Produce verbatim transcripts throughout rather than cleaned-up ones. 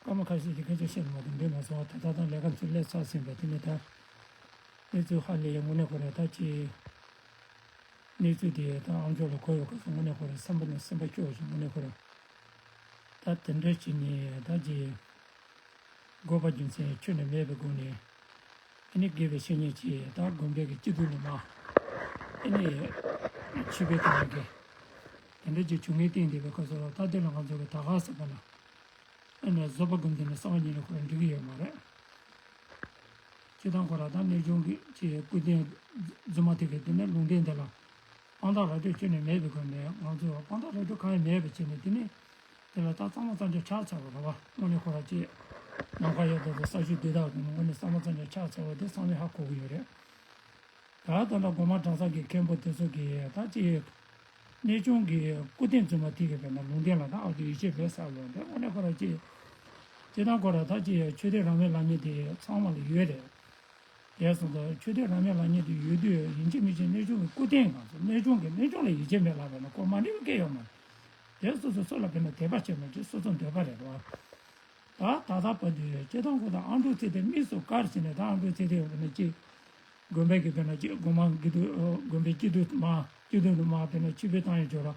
སྐར་མ་ཁ་ཤས་ཀྱི་སྐད་ཆ་བཤད་མ་ཐུབ་འདི་མ་སོང་བ། ད་ལྟ་དང་ལས་ཀ་ཚུར་སླེབས་ཚར་ཟིན་པ་དེ་ནས་ད་གནས་ཚུལ་ཧ་ལས་ཡ་དངོས་གནས་ཁོ་ར་ད་ཅི་གནས་ཚུལ་དེ་ད་ཨམ་ཅོག་ལ་གོ་ཡོད་ག་སོང་། དངོས་གནས་ཁོ་ར་སེམས་པ་ནས་སེམས་པ་སྐྱོ་བ་ཞིག་དངོས་གནས་ཁོ་ར་ད་དེ་འདྲ་བྱས་ནས་ད་ཅི་དགོས་པ་རྒྱུ་མཚན་ཁྱོན་ནས་མེད་པའི་སྒོ་ནས་ཨ་ནི་དགེ་བའི་བཤེས་གཉེན་གྱིས་ད་དགོན་པའི་གི་སྐྱིད་སྡུག་ལ་མ་ཨ་ནི་ཆོས་པའི་གི་ནང་གི་དེ་འདྲ་ཅིག་བྱུང་ངེས་བསྟན་བསྡད་པའི་སྐབས་སུ་ད་དེ་ལ་ང་ཚོ་གི་ད་ག་ཟེར་བ་ན། ཨ་ནི་བཟོད་པ་སྒོམ་དེ་ནི་གསང་བ་ཉིད་ལ་ཁོ་རང་འགྲིག་གི་ཡོད་མ་རེད། སྤྱིར་བཏང་ཁོ་རང་ད་གནས་ཆུང་གི་ཅིག་སྐུ་རྟེན་རྫུན་མ་དེ་གི་དེ་ནི་ལུང་བསྟན་དེ་ལ་དཔང་རྟགས་ར་སྤྲོད་ཁྱོན་ནས་མེད་པའི་སྒོ་ནས་ང་ཚོས་དཔང་རྟགས་ར་སྤྲོད་གང་ཡང་མེད་པ་བྱས་ནས་དེ་ནི་དེ་ལ་ད་གཙང་མ་གཙང་རྐྱང་ཆགས་ཚར་བ་རེད་བ། དངོས་གནས་ཁོ་རང་ཅིག་ནམ་མཁའ་ཡ་དང་ས་གཞི་འདི་དག་གི་ནི་དངོས་གནས་གཙང་མ་གཙང་རྐྱང་ཆགས་ཚར་བ་དེ་གསང་བས་ཧ་གོ་གི་ཡོད་རེད། ད་ལྟ་ན་སྒོ་མང་གྲྭ་ཚང་གི་མཁན་པོ་དེ་ཚོ་གིས་ད་ཅི་གནས་ཆུང་གི་སྐུ་རྟེན་རྫུན་མ་དེ་གི་བས་ན་ལུང་བསྟན་ལ་ད་ཨ་ཏུ་ཡིད་ཆེས་བས་ཟེར་ལོ། འདི་དངོས་གནས་ཁོ་རང་ཅི་སྤྱིར་བཏང་ཁོ་རང་ད་ཅི་ཆོས་དད་རང་མོས་ལབ་མཁན་དེ་ཚང་མ་ལ་ཡོད་རེད། དེ་སོང་ཙང་ཆོས་དད་རང་མོས་ལབ་མཁན་དེ་ཡོད་དུས་ཡིན་གཅིག་མིན་གཅིག་གནས་ཆུང་གི་སྐུ་རྟེན་གང་ཚོ་གནས་ཆུང་གི་གནས་ཆུང་ལ་ཡིད་ཆེས་མེད་ལབ་པས་ན་ཁོ་མ་འགྲིག་པ་སྐད་ཡོད་མ་རེད། དེ་སོ་སོ་སོ་ལ་བས་ན་དད་པ་བྱེད་མ་བྱེད་སོ་སོ་འདོད་པ་རེད་བ། ད་ད་ལྟ་བར་དུ་སྤྱིར་བཏང་ཁོ་ད་ཨ་འབྲུག་ཚེ་བརྟན་དམིགས་སུ་བཀར་བྱས་ནས་ད་ཨ་འབྲུག་ཚེ་བརྟན་ཡོད་པ་ན་ཅིག་དགོན་པའི་གི་བས་ན་ཅིག་སྒོ་མང་གི་དུ་དགོན་པའི་སྐྱིད་སྡུག་མ་སྐྱིད་སྡུག་ནི་མ་བས་ན་ཆིབས་པའི་བཏང་ཡོད་ཅོག་ར།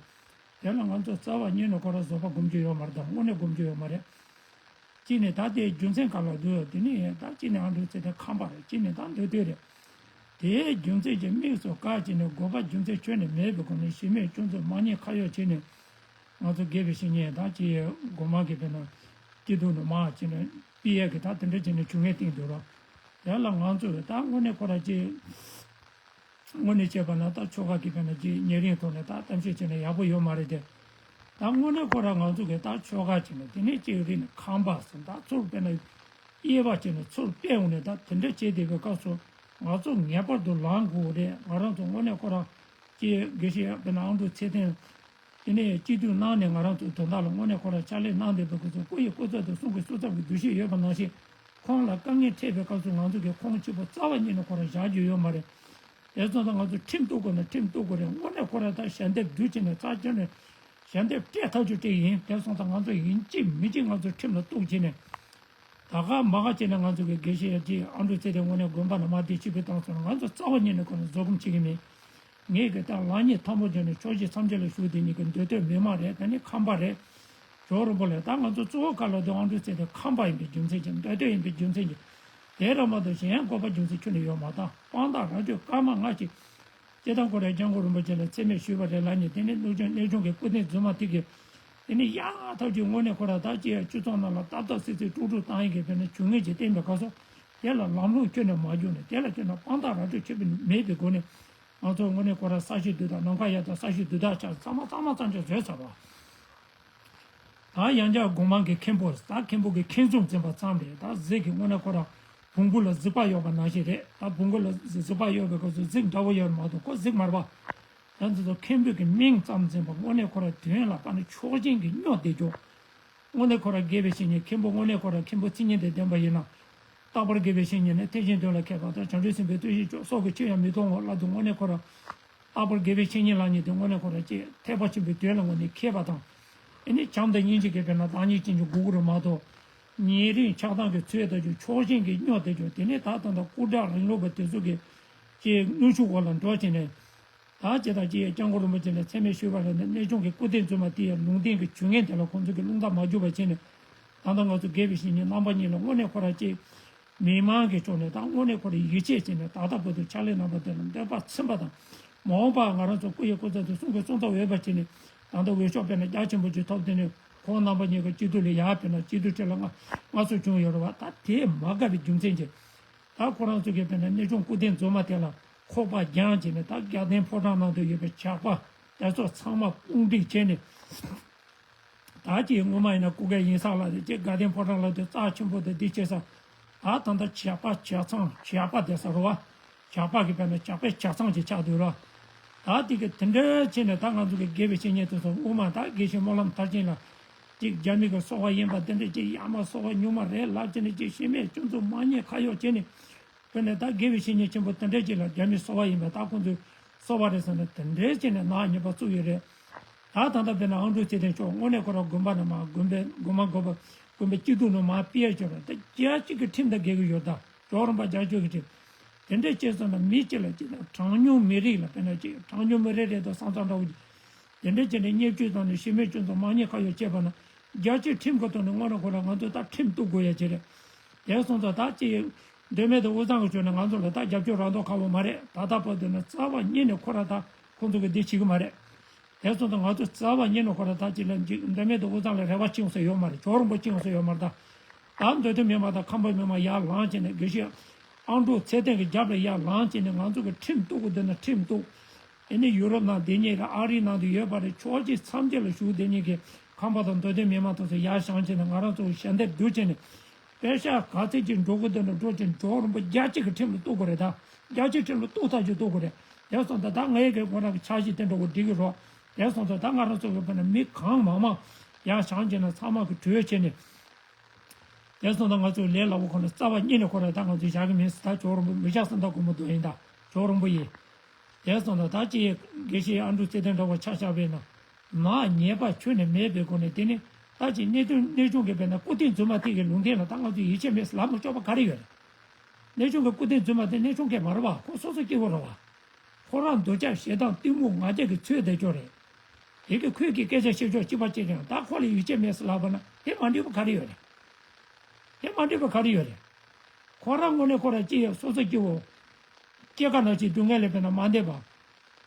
དེ་ལ་ང་ཚོ་རྩ་བ་ཉིད་ནས་ཁོ་ར་བཟོད་པ་སྒོམ་རྒྱུ་ཡོད་མ་རེད། ད་དངོས་གནས་སྒོམ་རྒྱུ་ཡོད་མ་རེད། གཅིག་ནས་ད་དེའི་རྒྱུ་མཚན་ག་ལ་འདུག་དེ་ནས་ད་གཅིག་ནས་ཨ་འབྲུག་ཚེ་བརྟན་ཁམས་པ་རེད། གཅིག་ནས་ད་མདོ་སྟོད་རེད། དེའི་རྒྱུ་མཚན་གྱི་དམིགས་སུ་བཀར་བྱས་ནས་དགོས་པ་རྒྱུ་མཚན་ཁྱོན་ནས་མེད་པའི་སྒོ་ནས་གཞི་མེད་སྐྱོན་འཛུགས་མ་ཉེས་ཁ་གཡོགས་བྱས་ནས་ང་ཚོ་དགེ་བའི་བཤེས་གཉེན་དང་ཅིག་སྒོ་མང་གི་བས་ན་སྐྱིད་སྡུག་ནི་མ་བྱས་ནས་ཕུད་ཡས་ཀྱི་ད་དེ་འདྲ་བྱས་ནས་བྱུང་ངེས་བསྟན་འདུག་ར། དེ་ལ་ང་ཚོས་ད་དངོས་གནས་ཁོ་ར་ཅིག་དངོས་གནས་བྱས་པ་ན་ད་ཆོལ་ཁ་གི་བས་ན་ཅིག་ཉེ་རིང་ཐོག་ནས་ད་གཏམ་བཤད་བྱས་ན་ཡག་པོ་ཡོད་མ་རེད་དེ། ད་དངོས་གནས་ཁོ་ར་ང་ཚོ་གི་ད་ཆོལ་ཁ་བྱས་ནས་དེ་ནས་ཅིག་རིགས་ནས་ཁམས་པ་སོང་ད་ཚུར་བས་ན་དབྱེ་བ་བྱས་ནས་ཚུར་སྤེལ་འོང་ནས་ད་དེ་འདྲ་བྱས་བསྡད་པའི་སྐབས་སུ་ང་ཚོ་ངེས་པར་དུ་ལངས་དགོས་རེད། ང་རང་ཚོ་དངོས་གནས་ཁོ་ར་ཅིག་དགེ་བཤེས་བས་ན་ཨ་འབྲུག་ཚེ་བརྟན། དེ་ནས་སྐྱིད་སྡུག་གནང་ནས་ང་རང་ཚོའི་དོན་དག་ལ་དངོས་གནས་ཁོ་རང་ཕྱག་ལས་གནང་བསྡད་པའི་སྐུ་ཚེ་སྐུ་ཡི་སྐུ་ཚེ་དང་གསུང་གི་གསུང་ཚབ་ཀྱི་འདུ་ཤེས་ཡོད་པ་ནང་བཞིན་ཁོང་ལ་དཀའ་ངལ་འཕྲད་པའི་སྐབས་སུ་ང་ཚོ་གིས་ཁོང་གཅིག་པུ་རྩ་བ་ཉིད་ནས་ཁོ་རང་བཞག་རྒྱུ་ཡོད་མ་རེད། དེ་སོང་ཙང་ང་ཚོ་ཁྲིམས་གཏུག་དགོས་ན་ཁྲིམས་གཏུག་དགོས་རེད། དངོས་གནས་ཁོ་རང་ད་ཞལ་འདེབས་བསྡུ་བྱས་ནས་རྩ་ཁྱོན་ནས་ཞལ་འདེབས་སྤྲད་ཐག་ཆོད་སྤྲད་ཡིན། དེ་སོང་ཙང་ང་ཚོ་ཡིན་གཅིག་མིན་གཅིག་ང་ཚོ་ཁྲིམས་ལ་གཏུག་བྱས་ནས། ད་ག་མ་ག་བྱས་ན་ང་ཚོ་གི་དགེ་བཤེས་ཡ་གཅིག་ཨ་འབྲུག་ཚེ་བརྟན་དངོས་གནས་དགོན་པ་ནང་མ་བསྡད་ཕྱིར་འབུད་བཏང་སོང་ན་ང་ཚོ་རྩ་བ་ཉིད་ནས་ཁོ་ལ་བཟོད་སྒོམ་བྱེད་ཀྱི་མེད། ངས་གི་ད་ལག་གཉིས་ཐལ་མོ་སྦྱར་ནས་ཆོས་བརྒྱུད་ཐམས་ཅད་ལ་ཞུ་དེ་ཉིད་ཀྱི་མདོ་སྟོད་མི་མང་རེད། ད་ནི་ཁམས་པ་རེད། ཇོ་རིན་པོ་ལས་ད་ང་ཚོ་གཙོ་བོ་ག་ལ་དུ་ཨ་འབྲུག་ཚེ་བརྟན་ཁམས་པ་ཡིན་པའི་རྒྱུ་མཚན་གྱིས་མདོ་སྟོད་ཡིན་པའི་རྒྱུ་མཚན་གྱིས་དེ་ར་མ་གཏོགས་གཞན་ཡང་དགོས་པ་རྒྱུ་མཚན་ཁྱོན་ནས་ཡོད་མ་ད་དཔང་རྟགས་ར་སྤྲོད་སྐར་མ་ལྔ་ཅིག་སྤྱིར་བཏང་ཁོ་ར་སྐྱབས་མགོན་རིན་པོ་ཆེ་ལ་མཚན་སྨད་ཞུས་པ་རེད་ལབ་ནས་དེ་ནས་གནས་ཆུང་གནས་ཆུང་གི་སྐུ་རྟེན་རྫུན་མ་དེ་གིས་དེ་ནས་ཡག་ཐག་ཆོད་དངོས་གནས་ཁོ་ར་ད་ཅི་ཡ་སྤྱི་ཚོགས་ནང་ལ་ཏག་ཏག་སིག་སིག་དཀྲུག་དཀྲུག་བཏང་ཡིན་གི་བས་ན་བྱུང་ངེས་ཀྱི་བསྟན་པའི་སྐབས་སུ་དེ་ལ་ལམ་ལྷོང་ཁྱོན་ནས་མ་བྱུང་ནས་དེ་ལ་ཁྱོན་ནས་དཔང་རྟགས་ར་སྤྲོད་ཁྱོན་པ་མེད་པའི་སྒོ་ནས་ང་ཚོ་དངོས་གནས་ཁོ་ར་ས་གཞི་དུས་དག་ནམ་མཁའ་ཡ་དང་ས་གཞི་དུས་དག་ཆགས་ཚང་མ་ཚང་མ་གཙང་ཆགས་བཟོས་ཚར་བ། ད་ཡང་བསྐྱར་སྒོ་མང་གི་མཁན་པོ་ད་མཁན་པོ་གི་མཁས་བཙུན་འཛིན་པ་ཙམ་རེད། ད་གཟིག་གི་དངོས་གནས་ཁོ་རང་བོང་བུ་ལ་གཟིག་པ་ཡོད་པ་ནང་བཞིན་རེད། ད་བོང་བུ་ལ་གཟིག་པ་ཡོད་པའི་སྐབས་སུ་གཟིག་འདྲ་བོ་ཡོད་མ་གཏོགས་ཁོ་གཟིག་མ་རེད་པ། ད་འདི་ཚོ་མཁན་པོ་གི་མིང་ཙམ་འཛིན་པ་དངོས་གནས་ཁོ་རང་དོན་ལ་དཔག་ནས་ཕྱོགས་ཞེན་གྱི་སྨྱོ་བསྡད་རྒྱུ། དངོས་གནས་ཁོ་རང་དགེ་བའི་བཤེས་གཉེན་མཁན་པོ་དངོས་གནས་ཁོ་རང་མཁན་པོ་མཚན་ཉིད་དང་ལྡན་པ་ཡིན་ན། རྟག་པར་དགེ་བའི་བཤེས་གཉེན་ནི་ཐེག་ཆེན་དོན་ལ་མཁས་པ་དང་། བྱང་ཆུབ་སེམས་དཔའི་བརྟུལ་ཞུགས་མཆོག་སྲོག་གི་ཆོས་ཡང་མི་གཏོང་ངོ་ལབ་དུས་དངོས་གནས་ཁོ་རང་རྟག་པར་དགེ་བའི་བཤེས་གཉེན་ལབ་མཁན་དེ་དངོས་གནས་ཁོ་རང་ཅིག་ཐེག་པ་ཆེན་པོའི་དོན་ལ་དངོས་གནས་མཁས་པ་དང་། ཨེ་ནི་བྱམས་དང་སྙིང་རྗེ་གི་དཔེར་ན་བདག་ཉིད་ཅན་གྱི་དགོས་ཀྱི་རེད་མ་གཏོགས། ཉེ་རིང་ཆགས་སྡང་གི་ཚོད་ལྟ་རྒྱུ་ཕྱོགས་ཞེན་གྱི་སྨྱོ་བསྡད་རྒྱུ་དེ་ནི་ད་ལྟ་ད་སྐུ་དྲག་རིང་ལུགས་པ་དེ་ཚོ་གི་ཅིག་གནོན་ཤུགས་འོག་ལ་འགྲོ་བྱས་ནས། ད་ཅི་ལྟར་ཅི་ཡང་སྐྱབས་མགོན་རིན་པོ་ཆེ་ལ་མཚན་སྨད་ཞུས་པ་ལ་ནི་གནས་ཆུང་གི་སྐུ་རྟེན་རྫུན་མ་དེ་ཡང་ལུང་བསྟན་གྱི་ཇུས་ངན་དེ་ལ་ཁོང་ཚོ་གིས་རླུང་རྟ་མ་རྒྱུག་པ་བྱས་ནས། ད་ལྟ་ང་ཚོ་དགེ་བའི་བཤེས་གཉེན་རྣམ་པ་གཉིས་ལ་དངོས་གནས་ཁོ་རང་ཅིག་མི་མང་གི་ཕྱོགས་ནས་ད་དངོས་གནས་ཁོ་རང་ཡིད་ཆེས་བྱས་ནས་ད་ལྟ་བར་དུ་ཕྱག་ལས་གནང་བ་དེ་ལ་འདོད་པ་ཚིམ་པ་དང་། མ་འོངས་པར་ང་རང་ཚོ་སྐུ་ཡི་སྐུ་ཚབ་དང་གསུང་གི་གསུང་ཚབ་འོས་པ་བྱས་ནས་ད་ལྟ་འོས་ཤོག་དཔེར་ན་རྒྱ་ཆེན་པོ་ཅིག་ཐོབ་དེ་ནས་ཁོང་རྣམ་པ་གཉིས་ཀ་སྐྱིད་སྡུག་ལ་ཡར་དཔེར་ན་སྐྱིད་སྡུག་ཁྲི་ལ་མངའ་མངའ་གསོལ་བྱུང་ཡོད་རེད་བ། ད་དེ་མ་དགའ་བའི་རྒྱུ་མཚན་གྱིས། ད་ཁོ་རང་ཚོ་གིས་དཔེར་ན་གནས་ཆུང་སྐུ་རྟེན་རྫུན་མ་དེ་ལ་ཁོག་པ་རྒྱང་བྱས་ནས་ད་དགའ་ལྡན་ཕོ་བྲང་ནང་དུ་ཡོད་པའི་ཇག་པ་དེ་ཚོ་ཚང་མ་དཔུང་སྒྲིག་བྱས་ནས། ད་ཅིག་སྔོན་མ་ཡིན་ན་སྐུ་སྒེར་ཡིན་ས་ལ་རེད་ཅེས་དགའ་ལྡན་ཕོ་བྲང་ལ་དེ་རྩ་ཆེན་པོ་དེ་འདི་བྱེད་ས། ད་ད་ལྟ་ཇག་པ་ཇག་ཚང་ཇག་པ་དེ་ས་རུ་བ། ཇག་པ་གི་དཔེར་ན་ཇག་པའི་ཇག་ཚང་ཅིག་ཆགས་འདུག་ར། ད་དེ་གི་དེ་འདྲ་བྱས་ནས་ད་ང་ཚོ་གི་དགེ་བའི་བཤེས་གཉེན་དེ་ཚོ་སྔོན་མ་ད་དགེ་བཤེས་སྨོན་ལམ་མཐར་ཕྱིན་ལ། ཅིག་རྒྱ་མི་གི་སོ་པ་ཡིན་པ་དེ་འདྲ་ཅིག་ཡ་མ་སོ་པ་ཉུང་མ་རེད་ལབ་བྱས་ནས་ཅིག་ཤི་རྨས་སྐྱོན་འཛུགས་མ་ཉེས་ཁ་གཡོག་བྱས་ནས། དཔེར་ན་ད་དགེ་བའི་བཤེས་གཉེན་ཆེན་པོ་དེ་འདྲ་ཅིག་ལ་རྒྱ་མི་སོ་པ་ཡིན་པ་ད་ཁོང་ཚོའི་སོ་པ་རེད་བསམ་ནས་དེ་འདྲ་བྱས་ནས་ནག་ཉེས་པ་བཙུགས་ཡོད་རེད། ད་ད་ལྟ་དཔེར་ན་ཨ་འབྲུག་ཚེ་བརྟན་མཆོག་དངོས་གནས་ཁོ་རང་དགོན་པ་ནང་མ་དགོན་པའི་དགོན་མ་དགོན་པ་ དགོན་པའི་སྐྱིད་སྡུག་ནང་མར་སྤེལ་ཡ་ཅིག་ཡོད་རེད། ད་རྒྱལ་གཅིག་གི་ཁྲིམས་དང་འགལ་གྱི་ཡོད་ད། ཇོ་བོ་རིན་པོ་རྒྱལ་གཅིག་གི་ཁྲིམས། དེ་འདྲས་བྱས་སོང་ན་མི་གཅིག་ལ་གཅིག་དང་གྲངས་ཉུང་མི་རིགས་ལ། དཔེར་ན་གཅིག་གྲངས་ཉུང་མི་རིགས་རེད་དོ། ས་མཚམས་འདྲ་བོ་ཅིག་དེ་འདྲས་བྱས་ནས་བརྙས་བཅོས་བཏང་ནས་ཤི་རྨས་སྐྱོན་དང་མ་ཉེས་ཁ་གཡོགས་བྱས་པ་ན། རྒྱལ་གཅེས་ཁྲིམས་ཀྱི་ཐོག་ནས་དངོས་གནས་ཁོ་རང་ང་ཚོ་ད་ཁྲིམས་གཏུག་དགོས་ཡ་ཅིག་རེད། དེ་སོང་ཙང་ད་ཅིག་མདོ་སྨད་དང་དབུས་གཙང་གི་ཕྱོགས་ནས་ང་ཚོ་ལ་ད་རྒྱབ་སྐྱོར་རག་མདོག་ཁ་པོ་མ་རེད། ད་ལྟ་བར་དུ་ནི་རྩ་བ་ཉིད་ནས་ཁོ་རང་ད་ཁོང་ཚོ་གིས་འདི་བྱེད་ཀྱི་མ་རེད། དེ་སོང་ཙང་ང་ཚོ་རྩ་བ་ཉིད་ནས་ཁོ་རང་ད་ཅིག་ལ་འཇིགས། མདོ་སྨད་དང་དབུས་གཙང་ལ་རེ་བ་བཅིངས་ས་ཡོད་མ་རེད། ཇོ་བོ་རིན་པོ་བཅིངས་ས་ཡོད་མ་རེད་ད། ད་མདོ་སྟོད་མི་མང་དང་ཁམས་པ་མི་མང་ཡར་ལངས་བྱས་ནས། དགེ་བཤེས་ཨང་ཀྲུག་ཚེ་བརྟན་གྱི་རྒྱབ་ལ་ཡར་ལངས་བྱས་ནས། ང་ཚོ་གི་ཁྲིམས་གཏུག་དགོས་འདོད་ན་ཁྲིམས་གཏུག་ཨེ་ནི་ཡུ་རོབ་ནང་དེ་ཉིད་རེད། ཨ་རིའི་ནང་དུ་ཡོད་པ་རེད། ཕྱོགས་བཞི་མཚམས་བརྒྱད་ལ་བཞུགས་དེ་ཉིད་ཀྱི་ཁམས་པ་དང་མདོ་སྟོད་མི་མང་དེ་ཚོ་ཡར་བཞེངས་བྱས་ནས། ང་རང་ཚོ་ཞལ་འདེབས་བསྡུ་བྱས་ནས། པེ་ཤག་ག་ཚད་ཅིག་འགྲོ་དགོས་འདོད་ན་འགྲོ་བྱས། ཇོ་བོ་རིན་པོ་རྒྱལ་གཅེས་ཀྱི་ཁྲིམས་ལ་གཏུག་དགོས་རེད་ད། རྒྱལ་གཅེས་ཁྲིམས་ལ་གཏུག་ཐག་ཆོད་གཏུག་དགོས་རེད། དེ་སོང་ཙང་ད་ངའི་གི་ཁོ་རང་གི་འཆར་གཞི་དེ་འདྲ་བོ་འགྲིག་གི་རེད། དེ་སོང་ཙང་ད་ང་རང་ཚོ་གི་དཔེར་ན་མི་གང་མང་མང་ཡར་བཞེངས་བྱས་ནས། ཚང་མ་གི་གྲོས་བྱས་ནས། དེ་སོང་ཙང་ང་ཚོའི་ལས་སླ་པོ་ཁོ་ན་རྩ་བ་ཉིད་ནས་ཁོ་རང་ད་ང་ཚོས་བཞག་གི་མིན་ཟེར། ད་ཇོ་བོ་རིན་པོ་མི་བཞག་ཟེར། ད་དགོངས་པ་རྫོགས་ཡིན། ད་ཇོ་བོ་རིན་པོ་ཡིན། དེ་སོང་ཙང་ད་ཅི་དགེ་བཤེས་ཨ་འབྲུག་ཚེ་བརྟན་འདྲ་བོ་ཆ་བཞག་པས་ན། ནག་ཉེས་པ་ཁྱོན་ནས་མེད་པའི་སྒོ་ནས། དེ་ནི་ད་ཅི་གནས་ཆུང་གནས་ཆུང་གི་དཔེར་ན་སྐུ་རྟེན་རྫུན་མ་དེ་གི་ལུང་བསྟན་ལ་ད་ང་ཚོས་ཡིད་ཆེས་མེད་ཟེར་ལབ་མི་ཆོག་པ་ག་རེ་ཡོད་རེད། གནས་ཆུང་གི་སྐུ་རྟེན་རྫུན་མ་དེ་གནས་ཆུང་གི་མ་རེད་བ། ཁོ་སོ་སོ་སྐྱེ་བོ་རེད་བ། ཁོ་རང་འདོད་ཆགས་ཞེ་སྡང་གཏི་མུག་ང་རྒྱལ་གྱི་ཚོད་བསྡད་ཆོག་རེད། དེ་གི་ཁོས་ཀྱི་སྐད་ཆ་བཤད་ཕྱོགས་གཅིག་པ་གཅིག་རྐྱང་། ད་ཁོ་ལ་ཡིད་ཆེས་མེད་ཟེར་ལབ་པ་ན་དེ་མ་འགྲིག་པ་ག་རེ་ཡོད་རེད། དེ་མ་འགྲིག་པ་ག་རེ་ཡོད་རེད། ཁོ་རང་དངོས་གནས་ཁོ་རང་སྐྱེ་ཡ་སོ་སོ་སྐྱེ་བོ། སྐྱེ་རྒ་ན་འཆིའི་སྡུག་བསྔལ་ལས་དཔེར་ན་མ་འདས་པ།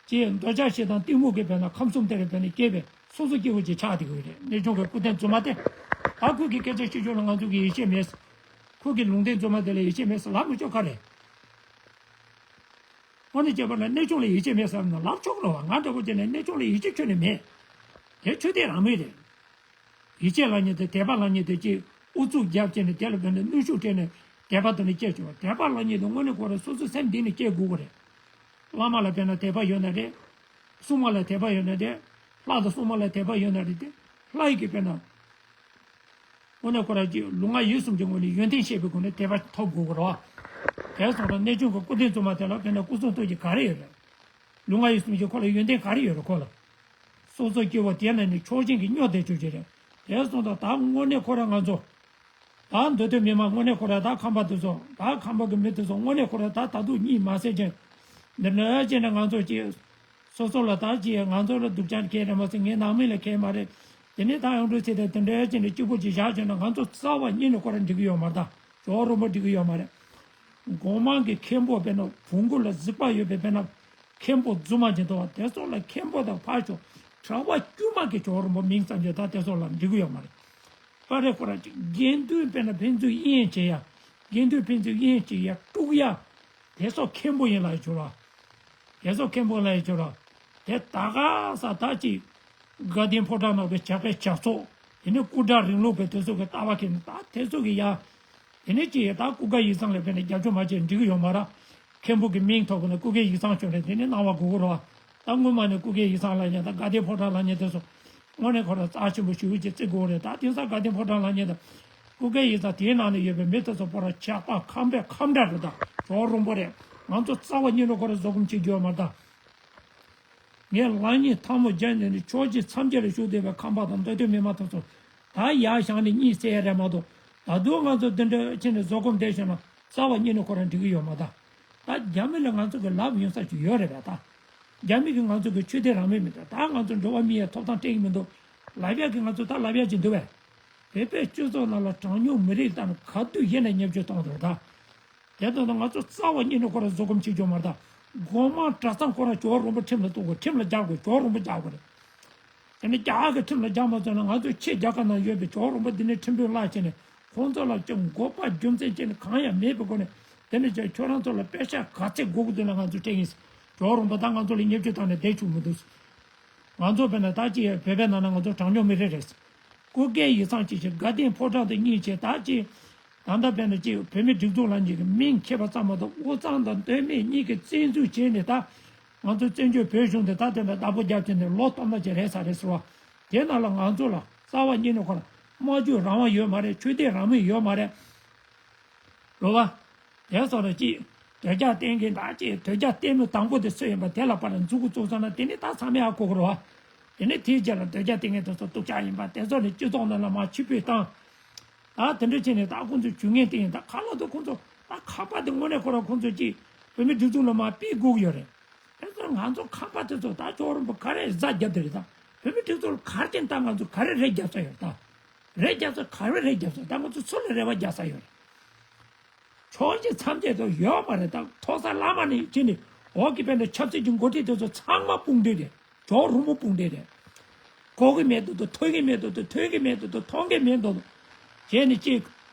ཅེས་འདོད་ཆགས་ཞེ་སྡང་གཏི་མུག་གིས་དཔེར་ན་ཁམས་གསུམ་དེར་དཔེར་ན་སྐྱེས་པའི་སོ་སོ་སྐྱེ་བོ་ཅིག་ཆགས་བསྡད་ཀྱི་ཡོད་རེད། གནས་ཆུང་གི་སྐུ་རྟེན་རྫུན་མ་དེ། ད་ཁོ་གི་སྐད་ཆ་བཤད་ཕྱོགས་ལ་ང་ཚོ་གི་ཡིད་ཆེས་མེད། ཁོ་གི་ལུང་བསྟན་རྫུན་མ་དེ་ལ་ཡིད་ཆེས་མེད་ཟེར་ལབ་མི་ཆོག་ག་རེད། དངོས་གནས་བྱས་པ་ན་གནས་ཆུང་ལ་ཡིད་ཆེས་མེད་ཟེར་ན་ལབ་ཆོག་གི་རེད་བ། ང་འདྲ་པོ་བྱས་ནས་གནས་ཆུང་ལ་ཡིད་ཆེས་ཁྱོན་ནས་མེད། དེ་ཆོས་དད་རང་མོས་རེད། ཡིད་ཆེས་ལབ་མཁན་དེ། དད་པ་ལབ་མཁན་དེ་ཅིག་ཨུ་ཚུགས་རྒྱབ་བྱས་ནས་དེ་ལ་དཔེར་ན་གནོན་ཤུགས་སྤྲད་ནས་དད་པ་དེ་ནས་སྐྱེ་ཆོག་དད་པ་ལབ་མཁན་དེ་དངོས་གནས་ཁོ་རང་སོ་སོའི་སེམས་གཏིང་ནས་སྐྱེ་དགོས་ཀྱི་རེད། བླ་མ་ལ་དཔེར་ན་དད་པ་ཡོད་ན་རེད། སྲུང་མ་ལ་དད་པ་ཡོད་ན་རེད། ལྷ་དང་སྲུང་མ་ལ་དད་པ་ཡོད་ན་རེད་དེ། ལྷ་ཡི་གེ་དཔེར་ན། དངོས་གནས་ཁོ་རང་ཅིག་ལུས་ངག་ཡིད་གསུམ་གྱི་ངོས་ནས་ཡོན་ཏན་ཤེས་པའི་སྒོ་ནས་དད་པ་ཐོབ་དགོས་ཀྱི་རེད་བ། དེ་སོང་ཙང་གནས་ཆུང་གི་སྐུ་རྟེན་རྫུན་མ་དེ་ལ་དཔེར་ན་སྐུ་གསུང་ཐུགས་ཀྱི་ག་རེ་ཡོད་རེད། ལུས་ངག་ཡིད་གསུམ་གྱི་ཁོ་ལ་ཡོན་ཏན་ག་རེ་ཡོད་རེད་ཁོ་ལ། སོ་སོ་སྐྱེ་བོ་དེ་ན་ནི་ཆོག་མཆན་གྱི་སྨྱོ་དེ་ཆོག་ཆེ་རེད། དེ་སོང་ཙང་ད་དངོས་གནས་ཁོ་རང་ང་ཚོ། ད་མདོ་སྟོད་མི་མང་དངོས་གནས་ཁོ་རང་ད་ཁམས་པ་དེ་ཚོ། ད་ཁམས་པ་གི་མི་དེ་ཚོ་དངོས་གནས་ཁོ་རང་ད་ད་དུང་གཉིད་མ་སད་ཅིང་། འདི་འདྲ་བྱས་ནས་ང་ཚོ་ཅིག་སོ་སོ་ལ་ད་ཅིག་ང་ཚོ་ལ་སྡུག་ཅག་གང་རེད་མ་ཟད་ངའི་ནང་མི་ལ་གང་མ་རེད། དེ་ནས་ད་ཡང་འགྲོ་ཚེ་དེ་དེ་འདྲ་བྱས་ནས་སྐྱིད་པོ་ཅིག་བཞག་བྱས་ན་ང་ཚོ་རྩ་བ་ཉིད་ནས་ཁོ་རང་འགྲིག་གི་ཡོད་མ་རེད་ད། ཇོ་བོ་རིན་པོ་འགྲིག་གི་ཡོད་མ་རེད། སྒོ་མང་གི་མཁན་པོ་དཔེར་ན་བོང་གུ་ལ་གཟིག་པ་ཡོད་པའི་དཔེར་ན་མཁན་པོ་རྫུན་མ་ཅིག་འདུག་བ། དེ་ཚོ་ལ་མཁན་པོ་དང་ཕར་ཕྱོགས་གྲྭ་པ་དཀྱུས་མ་གི་ཇོ་བོ་རིན་པོ་མིང་ཙམ་གྱིས་ད་དེ་ཚོ་ལ་འགྲིག་གི་ཡོད་མ་རེད། པ་རེ་ཁོ་ར་ཅིག་དགེ་འདུན་དཔེར་ན་ཕན་ཚུན་དབྱེན་བྱེད་ཡ། དགེ་འདུན་ཕན་ཚུན་དབྱེན་བྱེད་ཡ་དཀྲུག་ཡ། དེ་ཚོ་མཁན་པོ་ཡིན་ལབ་ཡ་ཆོག་ར། དེ་ཚོ་མཁན་པོ་ལབ་ཡ་ཆོག་ར། དེ་ད་ག་ས་ད་ཅིག་དགའ་ལྡན་ཕོ་བྲང་ནང་གི་ཇག་པའི་ཇག་ཚོགས། དེ་ནས་སྐུ་དྲག་རིང་ལུགས་པའི་དེ་ཚོ་གི་ལྟ་བ་མཁན་ད་དེ་ཚོ་གི་ཡ། དེ་ནས་ཅི་ཡ་ད་སྐུ་སྒེར་ཡིག་ཚང་ལ་དཔེར་ན་རྒྱབ་སྐྱོར་མ་བྱས་འགྲིག་གི་ཡོད་མ་རེད། མཁན་པོ་གི་མིང་ཐོག་གི་ནས་སྐུ་སྒེར་ཡིག་ཚང་བྱུང་ནས་དེ་ནས་གནང་བ་དགོས་ཀྱི་རེད་བ། ད་སྔོན་མ་ནས་སྐུ་སྒེར་ཡིག་ཚང་ལབ་མཁན་དང་དགའ་ལྡན་ཕོ་བྲང་ལབ་མཁན་དེ་ཚོ་དངོས་གནས་ཁོ་རང་རྩ་ཆེན་པོ་ཞེ་པོ་ཅིག་བརྩི་དགོས་རེད། ད་དེང་སང་དགའ་ལྡན་ཕོ་བྲང་ལབ་མཁན་དང་སྐུ་སྒེར་ཡིག་ཚང་དེའི་ནང་ནས་ཡོད་པའི་མི་དེ་ཚོ་པོ་ར་ཇག་པ་ཁམས་པའི་ཁམས་དགྲ་རེད། ད་ཇོ་བོ་རིན་པོ་རེད། ང་ཚོ་རྩ་བ་ཉིད་ནས་ཁོ་རང་བཟོད་སྒོམ་བྱེད་རྒྱུ་ཡོད་མ་རེད་ད། ངས་ལག་གཉིས་ཐལ་མོ་སྦྱར་ནས་ནི་ཕྱོགས་བཞི་མཚམས་བརྒྱད་ལ་བཞུགས་བསྡད་པའི་ཁམས་པ་དང་མདོ་སྟོད་མི་མང་དེ་ཚོ་ད་ཡར་བཞེངས་ནས་གཉིད་སད་ཡ་རེད་མ་གཏོགས། ད་དུང་ང་ཚོ་འདི་འདྲ་བྱས་ནས་བཟོད་སྒོམ་བསྡད་བཞག་ན་རྩ་བ་ཉིད་ནས་ཁོ་རང་འགྲིག་གི་ཡོད་མ་རེད། ད་རྒྱ་མི་ལ་ང་ཚོ་གི་ལབ་ཡོང་ས་ཅིག་ཡོད་རེད་པས། ད་རྒྱ་མི་གིས་ང་ཚོ་གི་ཆོས་དད་རང་མོས་མི་འདུག་ད་ང་ཚོ་འགྲོ་བ་མིའི་ཐོབ་ཐང་སྤྲད་ཀྱི་མི་འདུག་ལབ་ཡ་གི་ང་ཚོ་ད་ལབ་ཡ་ཅིག་འདུག་པས། བོད་པའི་སྤྱི་ཚོགས་ནང་ལ་གྲངས་ཉུང་མི་རིགས་དང་ག་དུས་ཡིན་ན་བརྙས་བཅོས་གཏོང་དགོས་རེད་ད། དེ་དོན་དུ་ང་ཚོ་རྩ་བ་ཉིད་ནས་ཁོ་རང་བཟོད་སྒོམ་བྱེད་རྒྱུ་མ་རེད་ད། སྒོ་མང་གྲྭ་ཚང་ཁོ་རང་ཇོ་བོ་རིན་པོ་ཁྲིམས་ལ་གཏུག་དགོས། ཁྲིམས་ལ་རྒྱག་དགོས། ཇོ་བོ་རིན་པོ་རྒྱག་དགོས་རེད། དེ་ནས་རྒྱ་གར་གྱི་ཁྲིམས་ལ་རྒྱག་མ་ཚུགས་ན་ང་ཚོ་ཕྱི་རྒྱལ་ཁབ་ནང་ཡོད་པའི་ཇོ་བོ་རིན་པོ་འདི་ནས་ཁྲིམས་དཔོན་གླ་བྱས་ནས་ཁོང་ཚོ་ལ་ཅིག་འགོག་པ་རྒྱུ་མཚན་བྱས་ནས་གང་ཡང་མེད་པའི་སྒོ་ནས། དེ་ནས་ཅིག་ཁྱོད་རང་ཚོ་ལ་པེ་ཤ་ག་ཚད་དགོས་ཀྱི་འདུག་ན་ང་ཚོ་སྤྲད་ཀྱི་ཡིན། ཇོ་བོ་རིན་པོ་ད་ང་ཚོ་ལ་བརྙས་བཅོས་བཏང་ནས་བསྡད་བཅུག་མི་འདུག་ང་ཚོ་དཔེར་ན་ད་ཅིག་བོད་པའི་ནང་ན་ང་ཚོ་གྲངས་ཉུང་མི་རིགས་རེད། སྐུ་སྒེར་ཡིག་ཚང་གཅིག་བྱས་དགའ་ལྡན་ཕོ་བྲང་དེ་གཉིས་བྱས་ད་ཅིག་ད་ལྟ་དཔེར་ན་ཅིག་བོད་མིའི་སྒྲིག་འཛུགས་ལབ་མཁན་གྱི་མིང་ཁྱེར་བ་ཙམ་མ་གཏོགས་དབུས་གཙང་དང་མདོ་སྨད་གཉིས་ཀྱིས་བཙན་འཛུལ་བྱས་ནས། ད་ང་ཚོ་བཙན་བྱོལ་བོད་གཞུང་དེ་ད་དེ་འདྲ་བདག་པོ་རྒྱབ་བྱས་ནས་ལོ་སྟོང་ཕྲག་ཅིག་རེད་ས་རེད་ཟེར་བ། དེ་ནང་ལ་ང་ཚོ་ལ་རྩ་བ་ཉིད་ནས་ཁོ་རང་སྨྲ་བརྗོད་རང་དབང་ཡོད་མ་རེད། ཆོས་དད་རང་མོས་ཡོད་མ་རེད། རེད་བ། དེ་སོགས་ལ་ཅིག་དོལ་རྒྱལ་བསྟེན་མཁན་དང་ཅིག་དོལ་རྒྱལ་བསྟེན་མི་དང་པོ་དེ་སུ་ཡིན་པ་དེ་ལ་ཕར་འཛུགས་འཛུགས་སོང་ན་དེ་ནི་ད་ཚང་མས་ཧ་གོ་གི་རེད་བ། དེ་ནི་དེའི་རྗེས་ལ་དོལ་རྒྱལ་བསྟེན་མཁན་དེ་ཚོ་སྡུག་ཅག་ཡིན་པ་དེ་ཚོ་ནི་སྤྱི་ཚོགས་ནང་ལ་མར་ཕྱུག་པོའི་བཏང་། ད་དེ་འདྲ་བྱས་ནས་ད་ཁོང་ཚོས་ཇུས་ངན་བསྟན་ཡིན། ད་ཁ་ལག་ཏུ་ཁོང་ཚོ་ད་ཁང་པ་དེ་དངོས་གནས་ཁོ་རང་ཁོང་ཚོས་ཅིག་བོད་མི་སྒྲིག་འཛུགས་ལ་མར་ཕུད་དགོས་ཀྱི་ཡོད་རེད། དེ་ཚོ་ང་ཚོ་ཁང་པ་དེ་ཚོ་ད་ཇོ་བོ་རོང་པོ་ག་རེ་ཟ་རྒྱབ་དེ་རེད། ད་བོད་མི་སྒྲིག་འཛུགས་ལ་ག་རེ་བྱས་ནས་ད་ང་ཚོ་ག་རེ་རེ་རྒྱབ་ས་ཡོད། ད་རེ་རྒྱབ་ས་ག་རེ་རེ་རྒྱབ་ས། ད་ང་ཚོ་སུ་ལ་རེ་བ་རྒྱག་ས་ཡོད་རེད། ཕྱོགས་གཅིག་མཚམས་བཅད་དུ་ཡོད་མ་རེད། ད་མཐོ་ས་བླ་མ་ནས་ཕྱིན་ནས་འོག་གི་དཔེར་ན་ཆབ་སྲིད་ཀྱི་འགོ་ཁྲིད་དེ་ཚོ་ཚང་མ་དཔུང་སྒྲིག་རེད། ཇོ་བོ་རོང་པོ་དཔུང་སྒྲིག་རེད། གོ་གི་མེད་འདུག་འདུག་ཐོས་གི་མེད་འདུག་འདུག་ཐོས་གི་མེད་འདུག་འདུག་མཐོང་གི་མེད་འདུག་འདུག་བྱས་ནས་གཅིག་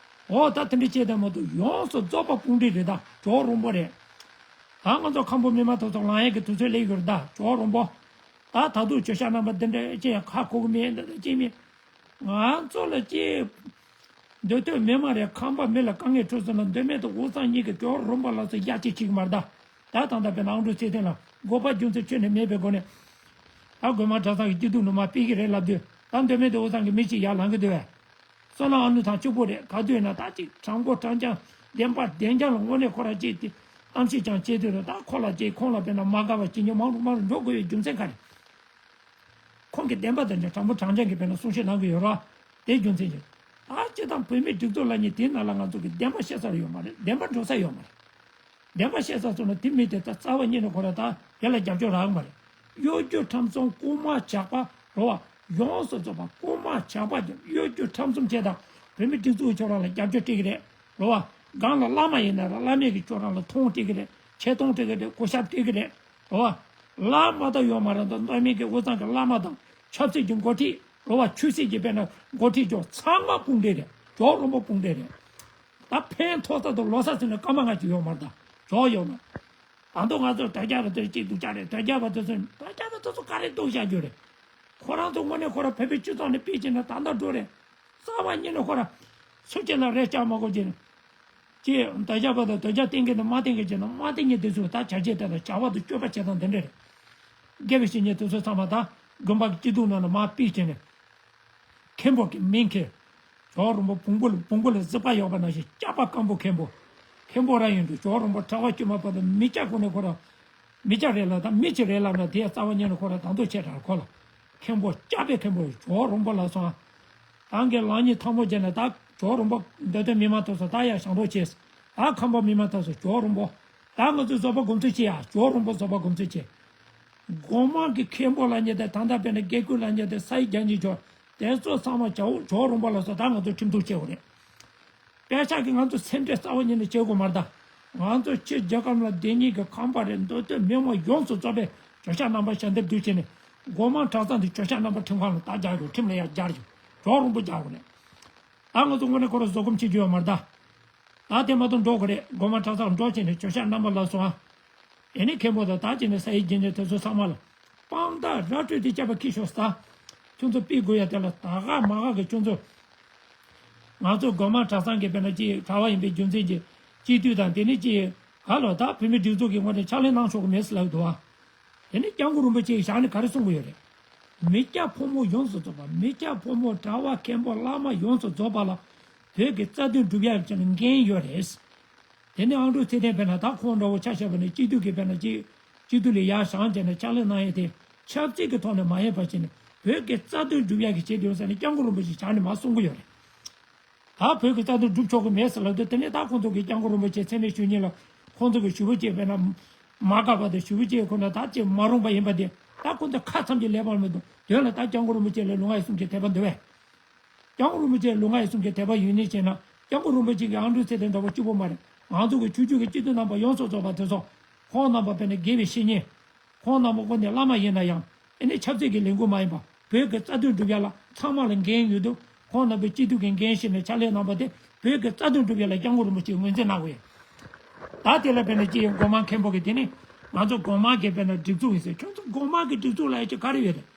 འོ་ད་དེ་འདྲ་བྱས་དང་མ་གཏོགས་ཡོངས་སུ་རྫོགས་པ་དཔུང་སྒྲིག་རེད། ད་ཇོ་བོ་རོང་པོ་རེད། ད་ང་ཚོ་ཁམས་པ་མི་མང་ཐོག་ཚོགས་ལངས་ཡས་ཀྱི་དུས་ཚོད་སླེབས་ཡོད་རེད། ད་ཇོ་བོ་རོང་པོ། ད་ད་དུང་ཇོ་ཤཱཀ་རྣམ་པ་འདི་འདྲ་ཅིག་ཡང་ཁ་གོ་གི་མེད། འདི་འདྲ་ཅིག་མེད། ང་ཚོ་ལ་ཅིག་འདོད་དོན་མི་མང་རེད། ཁམས་པ་མི་ལ་དཀའ་ངལ་འཕྲད་སོང་ན་མདོ་སྨད་དང་དབུས་གཙང་གཉིས་ཀྱི་ཇོ་བོ་རོང་པོ་ལ་སོགས་ཡ་གཅིག་བྱེད་ཀྱི་མ་རེད། ད་ད་ད་ལྟ་དཔེར་ན་ཨང་དྲུག་ཚེ་བརྟན་ལ་དགོས་པ་རྒྱུ་མཚན་ཁྱོན་ནས་མེད་པའི་སྒོ་ནས་ད་སྒོ་མང་གྲྭ་ཚང་གི་སྐྱིད་སྡུག་ནང་མར་ཕུད་ཀྱི་རེད་ལབ་དུས། ད་མདོ་སྨད་དང་དབུས་གཙང་གི་མི་གཅིག་ཡར་ལངས་ཀྱི་འདུག་བས། བསོད་ནམས་ཨ་ནུ་ཐང་གཅིག་པོ་རེད། ག་དུས་ཡིན་ན་ད་ཅིག་དྲང་པོ་དྲང་རྐྱང་བདེན་པ་བདེན་རྐྱང་ལ་དངོས་གནས་ཁོ་རང་ཅིག་དེ་གཏམ་བཤད་ཀྱང་བྱེད་དུས་རེད། ད་ཁོ་ལ་ཅིག་ཁོང་ལ་དཔེར་ན་མ་དགའ་བ་ཅིག་ཉོ་མང་རུ་མང་རུ་འགྲོ་དགོས་པའི་རྒྱུ་མཚན་ག་རེད། ཁོང་གིས་བདེན་པ་དང་དྲང་པོ་དྲང་རྐྱང་གི་དཔེར་ན་གསུང་བཤད་གནང་གི་ཡོད་ར། དེའི་རྒྱུ་མཚན་གྱིས། ད་སྤྱིར་བཏང་བོད་མིའི་སྒྲིག་འཛུགས་ལབ་མཁན་དེའི་ནང་ལ་ང་ཚོ་གི་བདེན་པ་བཤད་ས་ཡོད་མ་རེད། བདེན་པ་འགྲོ་ས་ཡོད་མ་རེད། བདེན་པ་བཤད་ས་སོང་ན་དེ་མི་དེ་ད་རྩ་བ་ཉིད་ནས་ཁོ་རང་ད་དེ་ལ་རྒྱབ་སྐྱོར་རག་གི་མ་རེད། གཡོ་སྒྱུ་ཁྲམ་གསུམ་རྐུན་མ་ཇག་པ་རེད་བ། ཡོངས་སུ་རྫོགས་པ་རྐུན་མ་ཇག་པ་རྒྱབ། གཡོ་སྒྱུ་ཁྲམ་གསུམ་བྱས་དང་བོད་མི་སྒྲིག་འཛུགས་ཁྱོད་རང་ལ་རྒྱབ་སྐྱོར་སྤྲད་ཀྱི་རེད། རེད་བ། སྒང་ལ་བླ་མ་ཡིན་ན་ར་བླ་མས་ཀྱི་ཁྱོད་རང་ལ་མཐོང་སྤྲད་ཀྱི་རེད། ཆེ་མཐོང་སྤྲད་ཀྱི་རེད། གུས་ཞབས་སྤྲད་ཀྱི་རེད། རེད་བ། བླ་མ་དང་ཡོད་མ་རེད། ད་མདོ་སྨད་ཀྱི་དབུས་གཙང་གི་བླ་མ་དང་ཆབ་སྲིད་ཀྱི་འགོ་ཁྲིད་རེད་བ། ཆོས་སྲིད་ཀྱི་དཔེར་ན་འགོ་ཁྲིད་ཀྱང་ཚང་མ་དཔུང་སྒྲིག་རེད། ཇོ་བོ་རོང་པོ་དཔུང་སྒྲིག་རེད། ད་ཕན་ཐོགས་ས་དང་ལོག་ས་ཟེར་ན་སྐར་མ་ལྔ་ཅིག་ཡོད་མ་རེད། ད་ཇོ་ཡོད་མ་རེད། ད་དུང་ང་ཚོར་དོལ་རྒྱལ་བ་དེ་ཅིག་སྡུག་ཅག་རེད། དོལ་རྒྱལ་བ་དེ་ཚོ་དོལ་རྒྱལ་བ་དེ་ཚོ་ག་རེ་སྡུག་བཞག་རྒྱུ་རེད། ཁོ་རང་ཚོ་དངོས་གནས་ཁོ་རང་བོད་པའི་སྤྱི་ཚོགས་ནས་ཕུད་ཕྱིན་ན་ད་ལྟ་འགྲོ་རེད། རྩ་བ་ཉིད་ནས་ཁོ་རང་སུ་གཅིག་ལ་རེ་བཅག་མ་དགོས་ཀྱི་རེད། ཅེས་དོལ་རྒྱལ་བ་དང་དོལ་རྒྱལ་བསྟེན་མཁན་དང་མ་བསྟེན་མཁན་བྱས་ན་མ་བསྟེན་མཁན་དེ་ཚོས་ད་བྱ་བྱེད་དེ་ལ་བྱ་བ་དང་སྤྱོད་པ་བྱེད་སྟངས་དེ་འདྲ་རེད། དགེ་བའི་བཤེས་གཉེན་དེ་ཚོ་ཚང་མ་ད་དགོན་པ་གི་སྐྱིད་སྡུག་ནང་ལ་མར་ཕུད་བྱས་ནས། མཁན་པོ་གི་མིང་ཁྱེར། ཇོ་བོ་རོང་པོ་བོང་བུ་ལ་བོང་བུ་ལ་གཟིག་པ་ཡོད་པ་ནང་བཞིན་སྐྱག་པ་སྐམ་པོ་མཁན་པོ། མཁན་པོ་རང་ཡིན་འདུག་ཇོ་བོ་རོང་པོ་གྲྭ་པ་དཀྱུས་མ་པ་དང་མི་སྐྱ་ཁོ་ནས་ཁོ་རང་། མི་སྐྱ་རེད་ལབ་ད་མི་ཅིག་རེད་ལབ་ན་དེ་རྩ་བ་ཉིད་ནས་ཁོ་རང་དང་དུ་ཆེ་དྲགས་ཁོ་ལ། མཁན་པོ་སྐྱག་པའི་མཁན་པོ་ཇོ་བོ་རོང་པོ་ལ་སོང་། ད་གིན་ལག་གཉིས་ཐལ་མོ་སྦྱར་ནས་ད་ཇོ་བོ་རོང་པོ་འདོད་དོན་མི་མང་ཐོག་སོང་ད་ཡར་བཞེངས་རོགས་བྱས། ད་ཁམས་པ་མི་མང་ཐོག་སོང་ཇོ་བོ་རོང་པོ། ད་ང་ཚོས་རྫོགས་པ་སྒོམ་ཚུལ་བྱེད་ཡ། ཇོ་བོ་རོང་པོ་རྫོགས་པ་སྒོམ་ཚུལ་བྱེད། སྒོ་མང་གི་མཁན་པོ་ལབ་མཁན་དེ་ད་ལྟ་དཔེར་ན་དགེ་བསྐོས་ལབ་མཁན་དེ་ས་ཡི་རྒྱ་འཇིག་ཇོ། དེ་ཚོ་ཚང་མ་ཇོ་བོ་ཇོ་བོ་རོང་པོ་ལ་སོགས་ད་ང་ཚོ་ཁྲིམས་གཏུག་བྱེད་དགོས་རེད། དཔེ་ཆ་གི་ང་ཚོ་སེམས་ཁྲལ་རྩ་བ་ཉིད་ནས་བྱེད་དགོས་མ་རེད་ད། ང་ཚོ་སྤྱིར་རྒྱལ་ཁབ་ལ་བདེན་གཉིས་ཀྱི་ཁང་པ་རེད། མདོ་སྟོད་མི་མང་ཡོངས་སུ་རྫོགས་པའི་ཇོ་ཤཱཀ་རྣམ་པ་ཞལ་འདེབས་བསྡུས་བྱས་ནས་སྒོ་མང་གྲྭ་ཚང་དེ་ཇོ་ཤཱཀ་རྣམ་པ་ཁྲིམས་ཁང་ལ་ད་རྒྱག་དགོས། ཁྲིམས་ལ་ཡར་རྒྱག་དགོས། ཇོ་བོ་རོང་པོ་རྒྱག་དགོས་རེད། ད་ང་ཚོ་དངོས་གནས་ཁོ་རང་བཟོད་སྒོམ་བྱེད་རྒྱུ་ཡོད་མ་རེད་ད། ད་དེ་མ་གཏོགས་འགྲོ་དགོས་རེད། སྒོ་མང་གྲྭ་ཚང་འགྲོ་བྱས་ནས་ཇོ་ཤཱཀ་རྣམ་པ་ལ་སོང་ཨ། ཨེ་ནི་མཁན་པོ་དང་ད་བྱས་ནས་ས་ཡི་རྒྱལ་མཚན་དེ་ཚོ་ཚང་མ་ལ། དཔང་རྟགས་ར་སྤྲོད་དེ་སྐྱབས་པ་ཁྱི་ཤོར་ས། ཁྱོད་ཚོ་ཕུད་དགོས་ཡ་དེ་ལ་ད་ག་མ་ག་གི་ཁྱོད་ཚོ། ང་ཚོ་སྒོ་མང་གྲྭ་ཚང་གི་དཔེར་ན་ཅིག་གྲྭ་པ་ཡིན་པའི་རྒྱུ་མཚན་གྱིས་སྤྱི་འཐུས་དང་དེ་ནི་ཅིག་ག་ལོ་ད་བོད་མི་སྒྲིག་འཛུགས་ཀྱི་ངོས་ནས་ཕྱག་ལས་གནང་ཆོག་གི་མེད་ཟེར་ལབ་འདུག་ཨ། དེ་ནི་སྐྱབས་མགོན་རིན་པོ་ཆེ་ཡིས་ཞལ་ནས་ག་རེ་གསུང་གི་ཡོད་རེད། མི་སྐྱ་ཕོ་མོ་ཡོངས་སུ་རྫོགས་པ། མི་སྐྱ་ཕོ་མོ་གྲྭ་པ་མཁན་པོ་བླ་མ་ཡོངས་སུ་རྫོགས་པ་ལ་བོད་ཀྱི་རྩ་དོན་སྒྲུབ་ཡག་ཅིག་ལ་འགན་ཡོད་རེད། དེ་ནི་ཨང་དྲུག་ཚེ་བརྟན་དཔེར་ན་ད་ཁོང་འདྲ་བོ་ཆ་བཞག་པ་ནི་སྤྱི་འཐུས་ཀྱི་དཔེར་ན་སྤྱི་སྤྱི་འཐུས་ལ་ཡར་བཞེངས་བྱས་ནས་ཕྱག་ལས་གནང་ཡས་དེ་ཆབ་སྲིད་ཀྱི་ཐོག་ནས་མ་ཡིན་པ་བྱས་ནས་བོད་ཀྱི་རྩ་དོན་སྒྲུབ་ཡག་གི་ཆེད་དུ་ཡོང་ས་ནས་སྐྱབས་མགོན་རིན་པོ་ཆེ་ཞལ་ནས་མར་གསུང་གི་ཡོད་རེད། ད་བོད་ཀྱི་རྩ་དོན་སྒྲུབ་ཆོག་གི་མེད་ཟེར་ལབ་དུས་དེ་ནས་ད་ཁོང་ཚོ་གིས་སྐྱབས་མགོན་རིན་པོ་ཆེ་མཚན་སྨད་ཞུ་མཁན་ལ་ཁོང་ཚོ་གིས་ཞུ་བ་བྱས་དཔེར་ན་མ་དགའ་བ་དང་ཞུ་བ་བྱས་ཁོ་ན་ད་ཅིག་མ་རུང་བ་ཡིན་པ་དེ་ད་ཁོང་ཚོ་ཁ་མཚམས་ཀྱི་ཀླད་པ་མི་འདུག་དོན་ལ་ད་སྐྱབས་མགོན་རིན་པོ་ཆེ་ལ་ལུས་ངག་ཡིད་གསུམ་གྱི་དད་པ་འདུག་བས། སྐྱབས་མགོན་རིན་པོ་ཆེ་ལུས་ངག་ཡིད་གསུམ་གྱི་དད་པ་ཡོད་ནི་བྱས་ན་སྐྱབས་མགོན་རིན་པོ་ཆེ་གི་ཨང་དྲུག་ཚེ་བརྟན་འདྲ་བོ་གཅིག་པོ་མ་རེད། ང་ཚོ་གི་ཆོས་བརྒྱུད་ཀྱི་སྤྱི་འཐུས་རྣམ་པ་ཡོངས་སུ་རྫོགས་པ་དེ་ཚོ་ཁོང་རྣམ་པ་དཔེར་ན་དགེ་བའི་བཤེས་གཉེན། ཁོང་རྣམ་པ་ཁོ་ནས་བླ་མ་ཡིན་ན་ཡང་ཨེ་ནི་ཆབ་སྲིད་ཀྱི་ལས་འགུལ་མ་ཡིན་པ་བོད་ཀྱི་རྩ་དོན་སྒྲུབ་ཡ་ལ་ཚང་མ་ལ་འགན་ཡོད་དུས་ཁོང་རྣམ་པའི་སྤྱི་འཐུས་ཀྱི་འགན་བཞེས་ནས་ཕྱག་ལས་གནང་པ་དེ་བོད་ཀྱི་རྩ་དོན་སྒྲུབ་ཡ་ལ་སྐྱབས་མགོན་རིན་པོ་ཆེས་ངོས་འཛིན་གནང་དགོས་ཡ། ད་དེ་ལ་དཔེར་ན་ཅི་ཡང་སྒོ་མང་མཁན་པོ་གི་དེ་ནི་ང་ཚོ་སྒོ་མང་གི་དཔེར་ན་སྒྲིག་འཛུགས་ཡིན་ཟེར། ཁྱོད་ཚོ་སྒོ་མང་གི་སྒྲིག་འཛུགས་ལ་ཡ་ཅི་ག་རེ་ཡོད་རེད།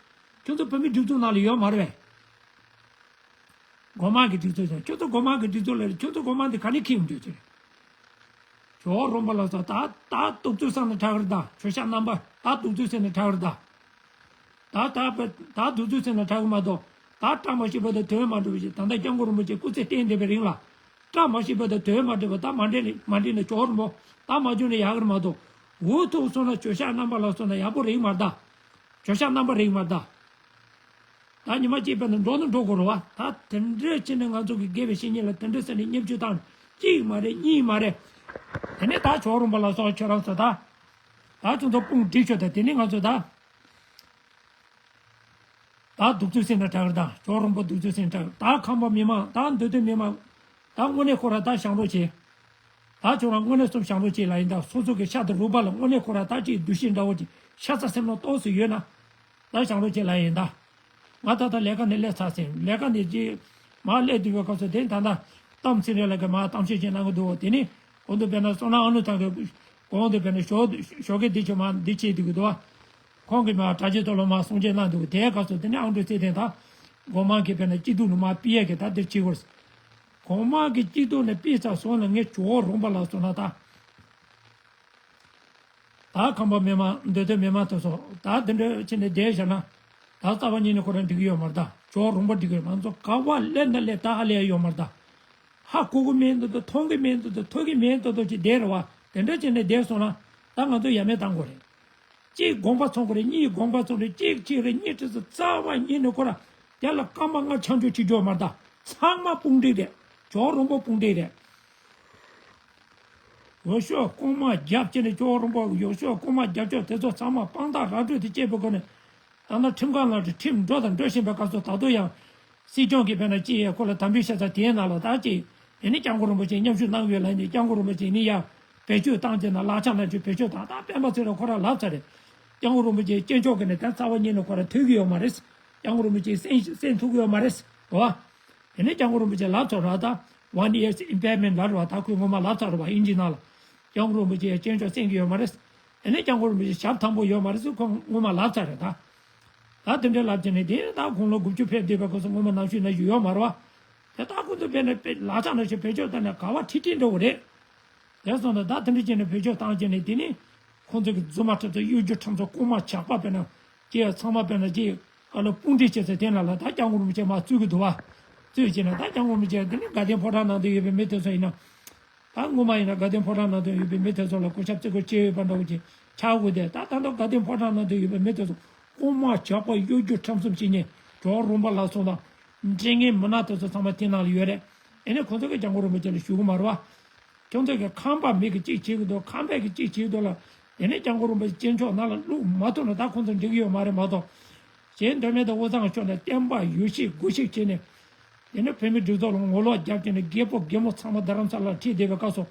ཁྱོད་ཚོ་བོད་མི་སྒྲིག་འཛུགས་ནང་ལ་ཡོད་མ་རེད་པས། སྒོ་མང་གི་སྒྲིག་འཛུགས་ཟེར། ཁྱོད་ཚོ་སྒོ་མང་གི་སྒྲིག་འཛུགས་ལ་རེད། ཁྱོད་ཚོ་སྒོ་མང་དེ་ག་ནས་ཁྱེར་ཡོང་རྒྱུ་ཟེར། ཇོ་བོ་རོང་པོ་ལ་སོགས་ད་ད་གདུག་རྩུབ་སེམས་ནས་ཁྲག་རེད་ད། ཇོ་ཤཱཀ་རྣམ་པ་ད་གདུག་རྩུབ་སེམས་ནས་ཁྲག་རེད་ད། ད་ད་ད་གདུག་རྩུབ་སེམས་ནས་ཁྲག་གི་མ་གཏོགས་ད་བཀྲ་མ་ཤིས་པ་དང་དོན་མ་འགྲུབ་པ་ཞིག་ད་ལྟ་སྐྱབས་མགོན་རིན་པོ་ཆེ་སྐུ་ཚེ་བརྟན་བསྡད་པའི་རིང་ལ་བཀྲ་མ་ཤིས་པ་དང་དོན་མ་འགྲུབ་པ་ད་མ་འདྲེས་ནས་མ་འདྲེས་ནས་ཇོ་བོ་རོང་པོ་ད་མ་བྱུང་ན་ཡག་གི་རེད་མ་གཏོགས་འུ་ཐུག་སོང་ན་ཇོ་ཤཱཀ་རྣམ་པ་ལ་སོགས་ན་ཡག་པོ་རེད་མ་རེད་ད། ཇོ་ཤཱཀ་རྣམ་པ་རེད་མ་རེད་ད། ད་ཉི་མ་གཅིག་བས་ན་འགྲོ་ན་འགྲོ་དགོས་རེད་བ། ད་དེ་འདྲ་བྱས་ནས་ང་ཚོ་གི་དགེ་བའི་བཤེས་གཉེན་ལ་དེ་འདྲ་ཟེར་ནས་བརྙས་བཅོས་བཏང་ནས་གཅིག་མ་རེད་གཉིས་མ་རེད། དེ་ནས་ད་ཇོ་བོ་རོང་པོ་ལ་སོགས་ཁྱོད་རང་ཚོ་ད། ད་ཁྱོད་ཚོ་དཔུང་སྒྲིག་ཤོག་ད་དེ་ནས་ང་ཚོ་ད། ད་གདུག་རྩུབ་སེམས་དྲག་དྲག་ད་ཇོ་བོ་རོང་པོ་གདུག་རྩུབ་སེམས་དྲག་ད་ཁམས་པ་མི་མང་ད་མདོ་སྟོད་མི་མང་ད་དངོས་གནས་ཁོ་ར་ད་བཞེངས་རོགས་བྱེད། ད་ཁྱོད་རང་དངོས་གནས་སུ་བཞེངས་རོགས་བྱེད་ལ་ཡིན་ད། སོ་སོ་གི་ཤ་དང་རུས་པ་ལ་དངོས་གནས་ཁོ་ར་ད་ཅིག་འདུ་ཤེས་འདྲ་བོ་ཅིག་ཤ་ཚ་སེམས་ནང་ཏོག་ཙམ་ཡོད་ན། ད་བཞེངས་རོགས་བྱེད་ལ་ཡིན་ད། ང་ད་ལྟ་ལས་ཀ་ནས་སླེབས་ཚར་ཟིན། ལས་ཀ་ནས་ཅིག་མར་སླེབས་དུས་པའི་སྐབས་སུ་དེ་ད་ལྟ་གཏམ་ཚེ་རིང་ལགས་ཀྱིས་མར་གཏམ་བཤད་ཅིག་གནང་གི་འདུག་དེ་ནི་གོང་དུ་དཔེར་ན་བསོད་ནམས་ཨ་ནུ་ཐང་གི་གོང་དུ་དཔེར་ན་ཞོགས་ཞོགས་ཀས་འདི་ཆོ་མར་འདི་བྱེད་དུས་ཀྱི་འདུག་ཁོང་གིས་མར་གྲྭ་ཆེན་དོ་ལོ་མར་གསུང་ཆོས་གནང་འདུག་དེའི་སྐབས་སུ་དེ་ནི་ཨང་ཀྲུག་ཚེ་བརྟན་དང་སྒོ་མང་གིས་དཔེར་ན་སྐྱིད་སྡུག་ནི་མར་ཕུད་ཡས་ཀྱི་ད་འདིར་བྱེད་དགོས། གོང་མ་གི་སྐྱིད་སྡུག་ནས་ཕུད་ཚར་སོང་ལ་ངས་ཇོ་བོ་རོང་པོ་ལ་སོང་ན་ད། ད་ཁམས་པ་མི་མང་མདོ་སྟོད་མི་མང་དེ་ཚོ་ད་དེ་འདྲ་བྱས་ནས་བསྡད་བཞག་ན། ད་རྩ་བ་ཉིད་ནས་ཁོ་རང་འགྲིག་གི་ཡོད་མ་རེད་ད། ཇོ་བོ་རོང་པོ་འགྲིག་གི་ཡོད་མ་རེད། ང་ཚོ་ག་བ་སླེབས་ན་སླེབས་ད་ཧ་ལས་ཡ་ཡོད་མ་རེད་ད། ཧ་གོ་གི་མེད་འདུག་ད་མཐོང་གི་མེད་འདུག་ད་ཐོས་ཀྱི་མེད་འདུག་ད་ཅིག་བསྡད་རེད་བ། དེ་འདྲ་བྱས་ནས་བསྡད་སོང་ན་ད་ང་ཚོ་ཡ་མེད་བཏང་དགོས་རེད། གཅིག་དགོངས་པ་ཚོམ་དགོས་རེད། གཉིས་དགོངས་པ་ཚོམ་རེད། གཅིག་གཅིག་རེད། གཉིས་ཁྲི་ཚོ་རྩ་བ་ཉིད་ནས་ཁོ་ར་དེ་ལ་སྐར་མ་ལྔ་ཆང་འཇོག་བྱེད་རྒྱུ་མ་རེད་ད། ཚང་མ་དཔུང་སྒྲིག་རེད། ཇོ་བོ་རོང་པོ་དཔུང་སྒྲིག་རེད། འོས་ཤོག་ལྐོག་མ་རྒྱབ་བྱས་ནས་ཇོ་བོ་རོང་པོ་འོས་ཤོག་ལྐོག་མ་རྒྱབ་ཆོག་དེ་ཚོ་ཚང་མ་དཔང་རྟགས་ར་སྤྲོད་དེ་བྱས་པའི་སྒོ་ནས། ད་ནི་ཁྲིམས་ཁང་ནང་དུ་ཁྲིམས་འགྲོ་དང་འགྲོ་བཞིན་པའི་སྐབས་སུ་ད་དུང་ཡང་། སྲིད་སྐྱོང་གིས་དཔེར་ན་ཅི་ཡང་ཁོ་ལ་དམ་འབུལ་བྱས་ཚར་དེའི་ནང་ལ་ད་ཅི། དེ་ནི་སྐྱབས་མགོན་རིན་པོ་ཆེ་མཉམ་ཞུགས་གནང་ཡོད་ལབ་ནས་སྐྱབས་མགོན་རིན་པོ་ཆེ་ནི་ཡང་བེད་སྤྱོད་བཏང་བྱས་ན་ལག་ཆ་ནང་བཅུག་བེད་སྤྱོད་བཏང་། ད་སྤེན་པ་ཚེ་རིང་ཁོ་རང་ལབ་ཚར་རེད། སྐྱབས་མགོན་རིན་པོ་ཆེ་སྐྱེས་མཆོག་གིས་ནི་ད་རྩ་བ་ཉིད་ནས་ཁོ་རང་ཐུག་གི་ཡོད་མ་རེད། སྐྱབས་མགོན་རིན་པོ་ཆེ་གསན་གསན་ཐུབ་ཀྱི་ཡོད་མ་རེད། རེད་བ། དེ་ནས་སྐྱབས་མགོན་རིན་པོ་ཆེ་ལབ་ཚར་ར་ད། One year's impediment ལབ་རེད་བ། ད་ཁོས་སྔོན་མ་ལབ་ཚར་རེད་བ་དབྱིན་ཇི་ནང་ལ། སྐྱབས་མགོན་རིན་པོ་ཆེ་སྐྱེས་མཆོག་གསན་གྱི་ཡོད་མ་རེད། དེ་ནས་སྐྱབས་མགོན་རིན་པོ་ཆེ་ཞབས་ཐང་པོ་ཡོད་མ་རེད་ཟེར་ཁོ་སྔོན་མ་ལབ་ཚར་རེད་ད། ད་དེ་འདྲའི་ལབ་བྱས་ནས་དེ་ད་དགུང་ལོ་དགུ་བཅུ་ཕེབས་བསྡད་པའི་སྐབས་སུ་སྔོན་མ་ནམ་ཞུས་ནམ་ཞུས་ཡོད་མ་རེད་བ། དེ་ད་ཁོ་ཚོ་དཔེར་ན་དཔེ་ལག་ཆ་ནང་བཞིན་བེད་སྤྱོད་བཏང་ནས་ག་བ་ཁྲིད་ཁྲིད་འགྲོ་གི་རེད། དེ་སོང་ཙང་ད་དེ་འདྲ་བྱས་ནས་བེད་སྤྱོད་བཏང་བྱས་ནས་དེ་ནི། ཁོང་ཚོ་གི་རྫུན་མ་ཁྲིམས་ཚོགས་གཡོ་སྒྱུ་ཁྲིམས་ཚོགས་རྐུན་མ་ཇག་པ་དཔེར་ན། ཅེས་ཚང་མ་དཔེར་ན་ཅེས་ཨ་ལོ་དཔུང་སྒྲིག་བྱས་ཚེ་དེ་ན་ལ་ད་སྐྱབས་མགོན་རིན་པོ་ཆེ་མར་བཙུད་ཀྱི་འདུག་བ། བཙུད་བྱས་ན་ད་སྐྱབས་མགོན་རིན་པོ་ཆེ་དེ་ནི་དགའ་ལྡན་ཕོ་བྲང་ནང་དུ་ཡོད་པའི་མི་དེ་ཚོ་ཡིན་ན། ད་སྔོན་མ་ཡིན་ན་དགའ་ལྡན་ཕོ་བྲང་ནང་དུ་ཡོད་པའི་མི་དེ་ཚོ་ལ་གུས་ཞབས་བརྩི་བཀུར་བྱས་ཡོད་པ་འདྲ་བོ་ཅིག་ཆགས་དགོས་ཏེ། ད་ད་ལྟ་དགའ་ལྡན་ཕོ་བྲང་ནང་དུ་ཡོད་པའི་མི་དེ་ཚོ་རྐུན་མ་ཇག་པ་གཡོ་སྒྱུ་ཁྲིམས་གསུམ་བྱེད་མཁན་ཇོ་བོ་རོང་པོ་ལ་སོགས་དང་འདྲེ་ངན་མི་ནག་དེ་ཚོ་ཚང་མ་དེ་ནང་ལ་ཡོད་རེད། ཨེ་ནས་ཁོང་ཚོ་གིས་སྐྱབས་མགོན་རིན་པོ་ཆེ་ལ་ཞུ་གི་མ་རེད་བ། ཁྱོད་ཚོ་གིས་ཁམས་པ་མི་གིས་གཅིག་བྱེད་ཀྱི་འདུག་ཁམས་པས་གིས་གཅིག་བྱེད་ཀྱི་འདུག་ལ། དེ་ནས་སྐྱབས་མགོན་རིན་པོ་ཆེ་སྐྱེས་མཆོག་ནང་ལ་བླུག་མ་ཐུབ་ན་ད་ཁོང་ཚོ་འགྲིག་གི་ཡོད་མ་རེད་མ་གཏོགས། ཞེས་མདོ་སྨད་དུ་དབུས་གཙང་ཕྱོགས་ནས་བསྟན་པ་ཡོ་བྱད་སྒོ་ཕྱེ་བྱས་ནས། དེ་ནས་བོད་མི་སྒྲིག་འཛུགས་ལ་ངོ་ལོག་རྒྱབ་བྱས་ནས་རྒད་པོ་རྒད་མོ་ཚང་མ་རྡ་རམ་ས་ལར་ཁྲིད་བསྡད་པའི་སྐབས་སུ།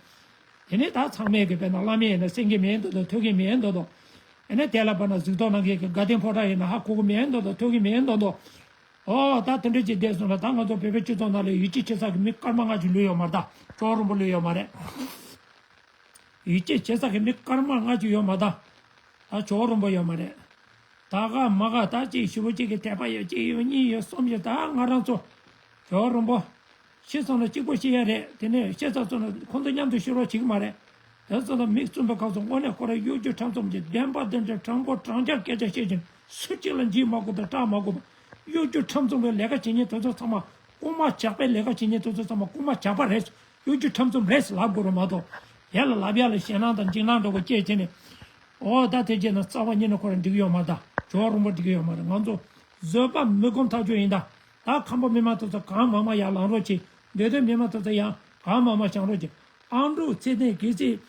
དེ་ནས་ད་ཚང་མས་ཀྱི་དཔེར་ན་བླ་མས་ཡིན་ན་གསན་གྱི་མེད་མདོག་མདོག་ཐོས་ཀྱི་མེད་མདོག་མདོག་ཨེ་ནས་དེ་ལ་དཔེར་ན་གཟིགས་རྟོག་གནང་མཁན་གྱི་དགའ་ལྡན་ཕོ་བྲང་ཡིན་ན་ཧ་གོ་གི་མེད་མདོག་མདོག་ཐོས་ཀྱི་མེད་མདོག་མདོག་ཨོ་ད་དེ་འདྲ་ཅིག་བསྡད་སོང་ན་ད་ང་ཚོ་བོད་པའི་སྤྱི་ཚོགས་ནང་ལ་ཡིད་ཆེས་བྱེད་ས་གི་མི་སྐར་མ་ལྔ་ཅིག་ལོས་ཡོད་མ་རེད་ད། ཇོ་བོ་རོང་པོ་ལོས་ཡོད་མ་རེད། ཡིད་ཆེས་བྱེད་ས་གི་མི་སྐར་མ་ལྔ་ཅིག་ཡོད་མ་རེད་ད། ཇོ་བོ་རོང་པོ་ཡོད་མ་རེད། ད་ག་མ་ག་ད་གཅིག་ཞུ་བོ་གཅིག་གི་དད་པ་ཡོད་གཅིག་ཡོད་གཉིས་ཡོད་གསུམ་ཡོད་ད་ང་རང་ཚོ། ཇོ་བོ་རོང་པོ། ཤི་སོང་ན་གཅིག་པོ་ཤི་ཡ་རེད། དེ་ནས་ཤི་ཚར་སོང་ན་ཁོང་ཚོ་མཉམ་དུ་ཤི་རོགས་བྱེད་ཀྱི་མ་རེད། དེ་ཚོ་ལ་མིག་བཙུམ་པའི་སྐབས་སུ་དངོས་གནས་ཁོ་རང་གཡོ་སྒྱུ་ཁྲམ་གསུམ་གྱི་བདེན་པ་བདེན་འདྲ་དྲང་པོ་དྲང་རྐྱང་སྐད་ཆ་བཤད་ཀྱིན་སུ་གཅིག་ལ་འཇིགས་མ་དགོས་པ་སྐྲག་མ་དགོས་པ། གཡོ་སྒྱུ་ཁྲམ་གསུམ་གྱི་ལས་ཀ་བྱེད་མཁན་དེ་ཚོ་ཚང་མ་རྐུན་མ་ཇག་པའི་ལས་ཀ་བྱེད་མཁན་དེ་ཚོ་ཚང་མ་རྐུན་མ་ཇག་པ་རེད། གཡོ་སྒྱུ་ཁྲམ་གསུམ་རེད་ལབ་དགོས་རེད་མ་གཏོགས། ཡ་ལ་ལབ་ཡ་ལ་ཞེད་སྣང་དང་འཇིགས་སྣང་འདྲ་བོ་སྐྱེས་བྱས་ནས། ཨོ་ད་དེ་བྱས་ན་རྩ་བ་ཉིད་ནས་ཁོ་རང་འགྲིག་གི་ཡོད་མ་རེད་ད། ཇོ་བོ་རོང་པོ་འགྲིག་གི་ཡོད་མ་རེད། ང་ཚོ་བཟོད་པ་མི་སྒོམ་ཐག་ཆོད་ཡིན་ད། ད་ཁམས་པ་མི་མང་དེ་ཚོ་གང་མང་མང་ཡར་ལངས་རོགས་གྱིས། མདོ་སྟོད་མི་མང་དེ་ཚོ་ཡང་གང་མང་མང་བཞེངས་རོགས་གྱིས། ཨང་ཀྲུག་ཚེ་བརྟན་གལ་སྲིད་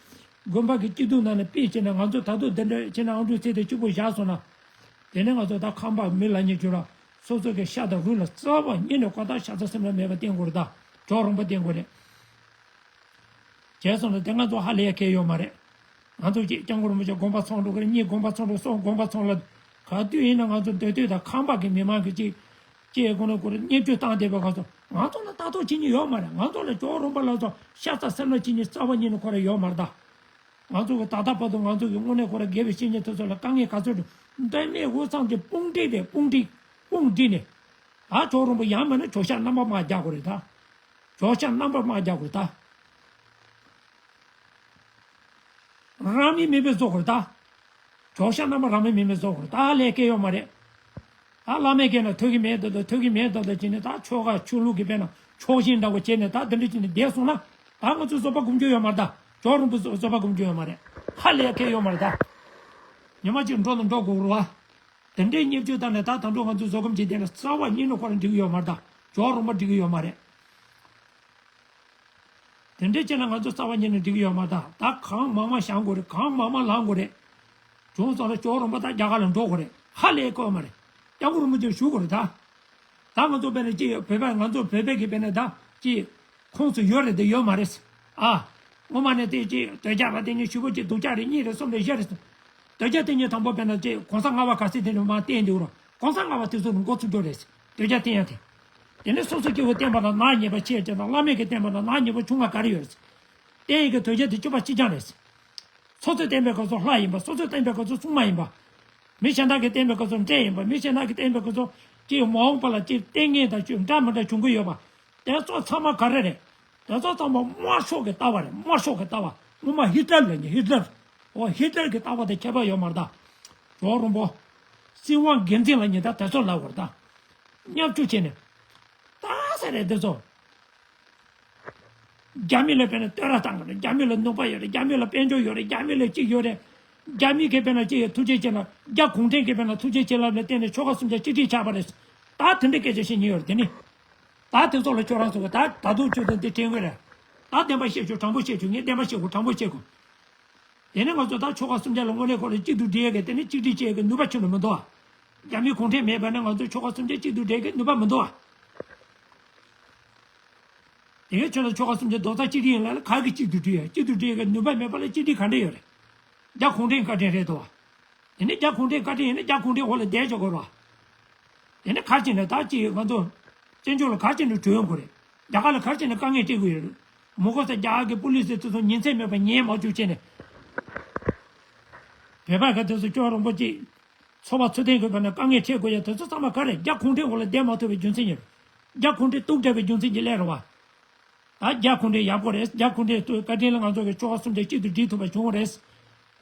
དགོན་པ་གི་སྐྱིད་སྡུག་ནང་ནས་ཕུད་བྱས་ན་ང་ཚོ་ད་དུང་འདི་འདྲ་བྱས་ན་ཨང་ཀྲུག་ཚེ་བརྟན་གཅིག་པུ་བཞག་སོང་ན། དེ་ནས་ང་ཚོ་ད་ཁམས་པ་མི་ལབ་མཁན་ཁྱོད་རང་སོ་སོ་གི་ཤ་དང་རུས་ལ་རྩ་བ་ཉིད་ནས་ཁོ་ད་ཤ་ཚ་སེམས་ལ་མེད་པ་བསྟེན་དགོས་རེད་ད། ཇོ་བོ་རོང་པོ་བསྟེན་དགོས་རེད། བྱས་སོང་ན་དེ་ང་ཚོ་ཧ་ལས་ཡ་གལ་ཡོད་མ་རེད། ང་ཚོ་གཅིག་སྐྱབས་མགོན་རིན་པོ་ཆེ་དགོངས་པ་ཚོམས་འགྲོ་གི་རེད། གཉིས་དགོངས་པ་ཚོམས་འགྲོ། གསུམ་དགོངས་པ་ཚོམས་ལ། ག་དུས་ཡིན་ན་ང་ཚོ་མདོ་སྟོད་དང་ཁམས་པ་གི་མི་མང་གི་གཅིག་ཅེས་ཁོ་ན་ཁོ་རང་བརྙས་བཅོས་བཏང་བསྡད་པའི་སྐབས་སུ་ང་ཚོ་ལ་ལྟ་རྟོག་བྱེད་མཁན་ཡོད་མ་རེད། ང་ཚོ་ལ་ཇོ་བོ་རོང་པོ་ལ་སོགས་ཤ་ཚ་སེམས་ལ་བྱེད་མཁན་རྩ་བ་ཉིད་ནས་ཁོ་རང་ཡོད་མ་རེད་ད། ང་ཚོ་གི་ད་ལྟ་བར་དུ་ང་ཚོ་གི་དངོས་གནས་ཁོ་རང་དགེ་བའི་བཤེས་གཉེན་དེ་ཚོ་ལ་དཀའ་ངལ་ག་ཚོད་འགྲོ། མདོ་སྨད་དབུས་གཙང་གི་དཔུང་སྒྲིག་རེད། དཔུང་སྒྲིག་དཔུང་སྒྲིག་ནས། ད་ཇོ་བོ་རོང་པོ་ཡང་མིན་ན་ཇོ་ཤཱཀ་རྣམ་པར་དམར་རྒྱག་དགོས་རེད་ད། ཇོ་ཤཱཀ་རྣམ་པར་དམར་རྒྱག་དགོས་རེད་ད། རང་མིང་མེད་པའི་བཟོ་དགོས་རེད་ད། ཇོ་ཤཱཀ་རྣམ་པར་རང་མིང་མེད་པའི་བཟོ་དགོས་རེད་ད། ལས་ཀ་ཡོད་མ་རེད། ད་བླ་མའི་སྐད་ན་ཐོས་ཀྱི་མེད་དོ་དོ་ཐོས་ཀྱི་མེད་དོ་དོ་བྱས་ནས་ད་ཆོ་ག་ཆོས་ལུགས་ཀྱི་དཔེར་ན་ཕྱོགས་ཞེན་འདྲ་བོ་བྱས་ནས་ད་དེ་འདྲ་བྱས་ནས་བསྡད་སོང་ན། ད་ང་ཚོས་བཟོད་པ་སྒོམ་རྒྱུ་ཡོད་མ་རེད་ད། ཇོ་བོ་རོང་པོ་བཟོད་པ་སྒོམ་རྒྱུ་ཡོད་མ་རེད། ཧ་ལས་ཀ་ཡོད་མ་རེད་ད། ཉི་མ་གཅིག་འགྲོ་དང་འགྲོ་དགོས་རེད་བ། དེ་འདྲའི་བརྙས་བཅོས་བཏང་ནས་ད་ད་དུང་ང་ཚོ་བཟོད་སྒོམ་བྱེད་བསྡད་ན་རྩ་བ་ཉིད་ནས་ཁོ་རང་འགྲིག་གི་ཡོད་མ་རེད་ད། ཇོ་བོ་རོང་པོ་འགྲིག་གི་ཡོད་མ་རེད། དེ་འདྲའི་བྱས་ན་ང་ཚོ་རྩ་བ་ཉིད་ནས་འགྲིག་གི་ཡོད་མ་རེད་ད། ད་གང་མང་མང་བཞེངས་དགོས་རེད། གང་མང་མང་ལངས་དགོས་རེད། བྱུང་སོང་ན་ཇོ་བོ་རོང་པོ་ད་རྒྱ་གར་ལ་འགྲོ་དགོས་རེད། ཧ་ལས་ཀྱི་ཡོད་མ་རེད། སྐྱབས་མགོན་རིན་པོ་ཆེ་ཞུ་དགོས་རེད་ད། ད་ང་ཚོ་དཔེར་ན་ཅིག་བོད་པ་ང་ཚོ་བོད་པའི་གི་དཔེར་ན་ད་ཅིག་ཁོངས་སུ་ཡོད་རེད་དེ་ཡོད་མ་རེད། ཨ། སྔོན་མ་ནས་དེ་ཅིག་དོལ་རྒྱལ་ལ་དེ་ཉིད་ཞུ་བོ་ཅིག་སྡུག་ཅག་རེད། གཉིས་རེད། གསུམ་རེད། བཞི་རེད། དོལ་རྒྱལ་དེ་ཉིད་དང་པོ་དཔེར་ན་ཅིག་གོང་ས་ལྔ་པ་ག་ཚད་དེ་ནས་མར་བསྟེན་འདུག་རོགས། གོང་ས་ལྔ་པ་དེ་ཚོ་ནས་འགོ་ཚུགས་རྒྱུ་རེད། དོལ་རྒྱལ་བསྟེན་ཡ་དེ། དེ་ནས་སོ་སོ་སྐྱེ་བོ་བསྟེན་པ་ལ་ནག་ཉེས་པ་ཆེ་ཅེ་དང་། བླ་མེད་ཀྱི་བསྟེན་པ་ལ་ནག་ཉེས་པ་ཆུང་ང་ག་རེ་ཡོད་རེད། བསྟེན་ཡི་གི་དོལ་རྒྱལ་དེ་སྤྱོད་པ་གཅིག་རྐྱང་རེད། སོ་སོས་བསྟེན་པའི་སྐབས་སུ་ལྷ་ཡིན་པ། སོ་སོས་བསྟེན་པའི་སྐབས་སུ་སྲུང་མ་ཡིན་པ། མི་གཞན་དག་གིས་བསྟེན་པའི་སྐབས་སུ་འདྲེ་ཡིན་པ། མི་གཞན་དག་གིས་བསྟེན་པའི་སྐབས་སུ་ཅིག་མ་འོངས་པ་ལ་ཅིག་བསྟེན་མཁན་དང་ཅིག་འདྲ་མི་འདྲ་བྱུང་གི་ཡོད་པ། དེ་ཚོ་ཚང་མ་ག་རེ་རེད། དེ་ཚོ་ཚང་མ་དམར་ཤོག་གི་ལྟ་བ་རེད། དམར་ཤོག་གི་ལྟ་བ། སྔོན་མ་ཧི་ཏལ་ལབ་མཁན་ཧི་ཏལ། འོ་ཧི་ཏལ་གི་ལྟ་བ་དང་ཁྱད་པར་ཡོད་མ་རེད་ད། ཇོ་བོ་རོང་པོ། སྲིད་དབང་སྒེར་འཛིན་ལབ་མཁན་ད་དེ་ཚོ་ལབ་དགོས་རེད་ད། བརྙས་བཅོས་བྱས་ནས། ད་ས་རེད་དེ་ཚོ། རྒྱ་མི་ལ་དཔེར་ན་བསྟོད་ར་བཏང་གི་རེད། རྒྱ་མི་ལ་ནུས་པ་ཡོད་རེད། རྒྱ་མི་ལ་དཔལ་འབྱོར་ཡོད་རེད། རྒྱ་མི་ལ་གཅིག་ཡོད་རེད། རྒྱ་མི་གིས་དཔེར་ན་གཅིག་ཐུགས་རྗེ་ཆེ་ལབ། རྒྱ་གུང་ཁྲན་གྱིས་དཔེར་ན་ཐུགས་རྗེ་ཆེ་ལབ་ལ་བརྟེན་ནས་ཆོལ་ཁ་གསུམ་ཆ་གཅིག་སྒྲིལ་ཆགས་པ་རེད། ད་དེ་འདྲའི་སྐད་ཆ་བཤད་མཁན་ཡོད་རེད། དེ་ནི་ད་དེ་ཚོ་ལ་ཁྱོད་རང་ཚོ་གིས་ད་ད་དུང་ཆོས་དོན་དེ་དྲན་དགོས་རེད། ད་བདེན་པ་བཤད་ཆོག་དྲང་པོ་བཤད་ཆོག་ངས་བདེན་པ་བཤད་དགོས། དྲང་པོ་བཤད་དགོས། དེ་ནས་ང་ཚོ་ད་ཆོལ་ཁ་གསུམ་ཆ་ལ་དངོས་གནས་ཁོ་ལ་གཅིག་ཏུ་སྒྲིལ་ཡས་ཀྱི་དེ་ནི་གཅིག་སྒྲིལ་བྱེད་ཡས་ཀྱི་ནུས་པ་ཁྱོན་ནས་མི་འདུག་ཨ། རྒྱ་མི་གུང་ཁྲན་མེད་པ་ན་ང་ཚོ་ཆོལ་ཁ་གསུམ་ཆ་གཅིག་ཏུ་སྒྲིལ་ཡས་ཀྱི་ནུས་པ་མི་འདུག་ཨ། དེ་གའི་ཆོལ་ཁ་ཆོལ་ཁ་གསུམ་ཆ་རྡོག་རྩ་གཅིག་སྒྲིལ་ཡིན་ལ་ལ་ག་གི་གཅིག་ཏུ་སྒྲིལ་ཡས། གཅིག་ཏུ་སྒྲིལ་ཡས་ཀྱི་ནུས་པ་མེད་པ་ལ་གཅིག་སྒྲིལ་ག་འདྲ་ཡོད་རེད། རྒྱ་གུང་ཁྲན་བཀའ་དྲིན་རེད་དོ། དེ་ནི་རྒྱ་གུང་ཁྲན་བཀའ་དྲིན་ཡིན་ན་རྒྱ་གུང་ཁྲན་འོག་ལ་བསྡད་ཆོག་གོ་ར། དེ་ནི་ག་རེ་བྱས་ནས་ད་ཅིག་ང་ཚོ་བཙན་བྱོལ་ལ་ག་རེ་བྱས་ནས་བྲོས་ཡོང་གི་རེད། རྒྱ་གར་ལ་ག་རེ་བྱས་ནས་དཀའ་ངལ་སྤྲད་དགོས་ཡོད་རེད། མི་གོ་ས་རྒྱ་གར་གྱི་པུ་ལི་སི་དེ་ཚོ་ཉིན་མཚན་མེད་པར་ཉན་མ་བཅུག་བྱས་ནས། བོད་པ་ག་དེ་ཚོ་སྐྱོ་རོང་པོ་ཅིག་ཚོ་བ་ཚོ་ཐེངས་གི་བར་ན་དཀའ་ངལ་འཕྲད་དགོས་ཡ་དེ་ཚོ་ཚང་མ་ག་རེ་རྒྱ་གུང་ཁྲན་འོག་ལ་བསྡད་མ་ཐུབ་པའི་རྒྱུ་མཚན་ཡིན་རེད། རྒྱ་གུང་ཁྲན་སྡུག་དྲགས་པའི་རྒྱུ་མཚན་གྱིས་སླེབས་རེད་བ། ད་རྒྱ་གུང་ཁྲན་ཡག་པོ་རེད། རྒྱ་གུང་ཁྲན་ཚོའི་བཀའ་དྲིན་ལ་ང་ཚོ་གི་ཆོལ་ཁ་གསུམ་ཆ་གཅིག་ཏུ་སྒྲིལ་ཐུབ་པ་བྱུང་བ་རེད།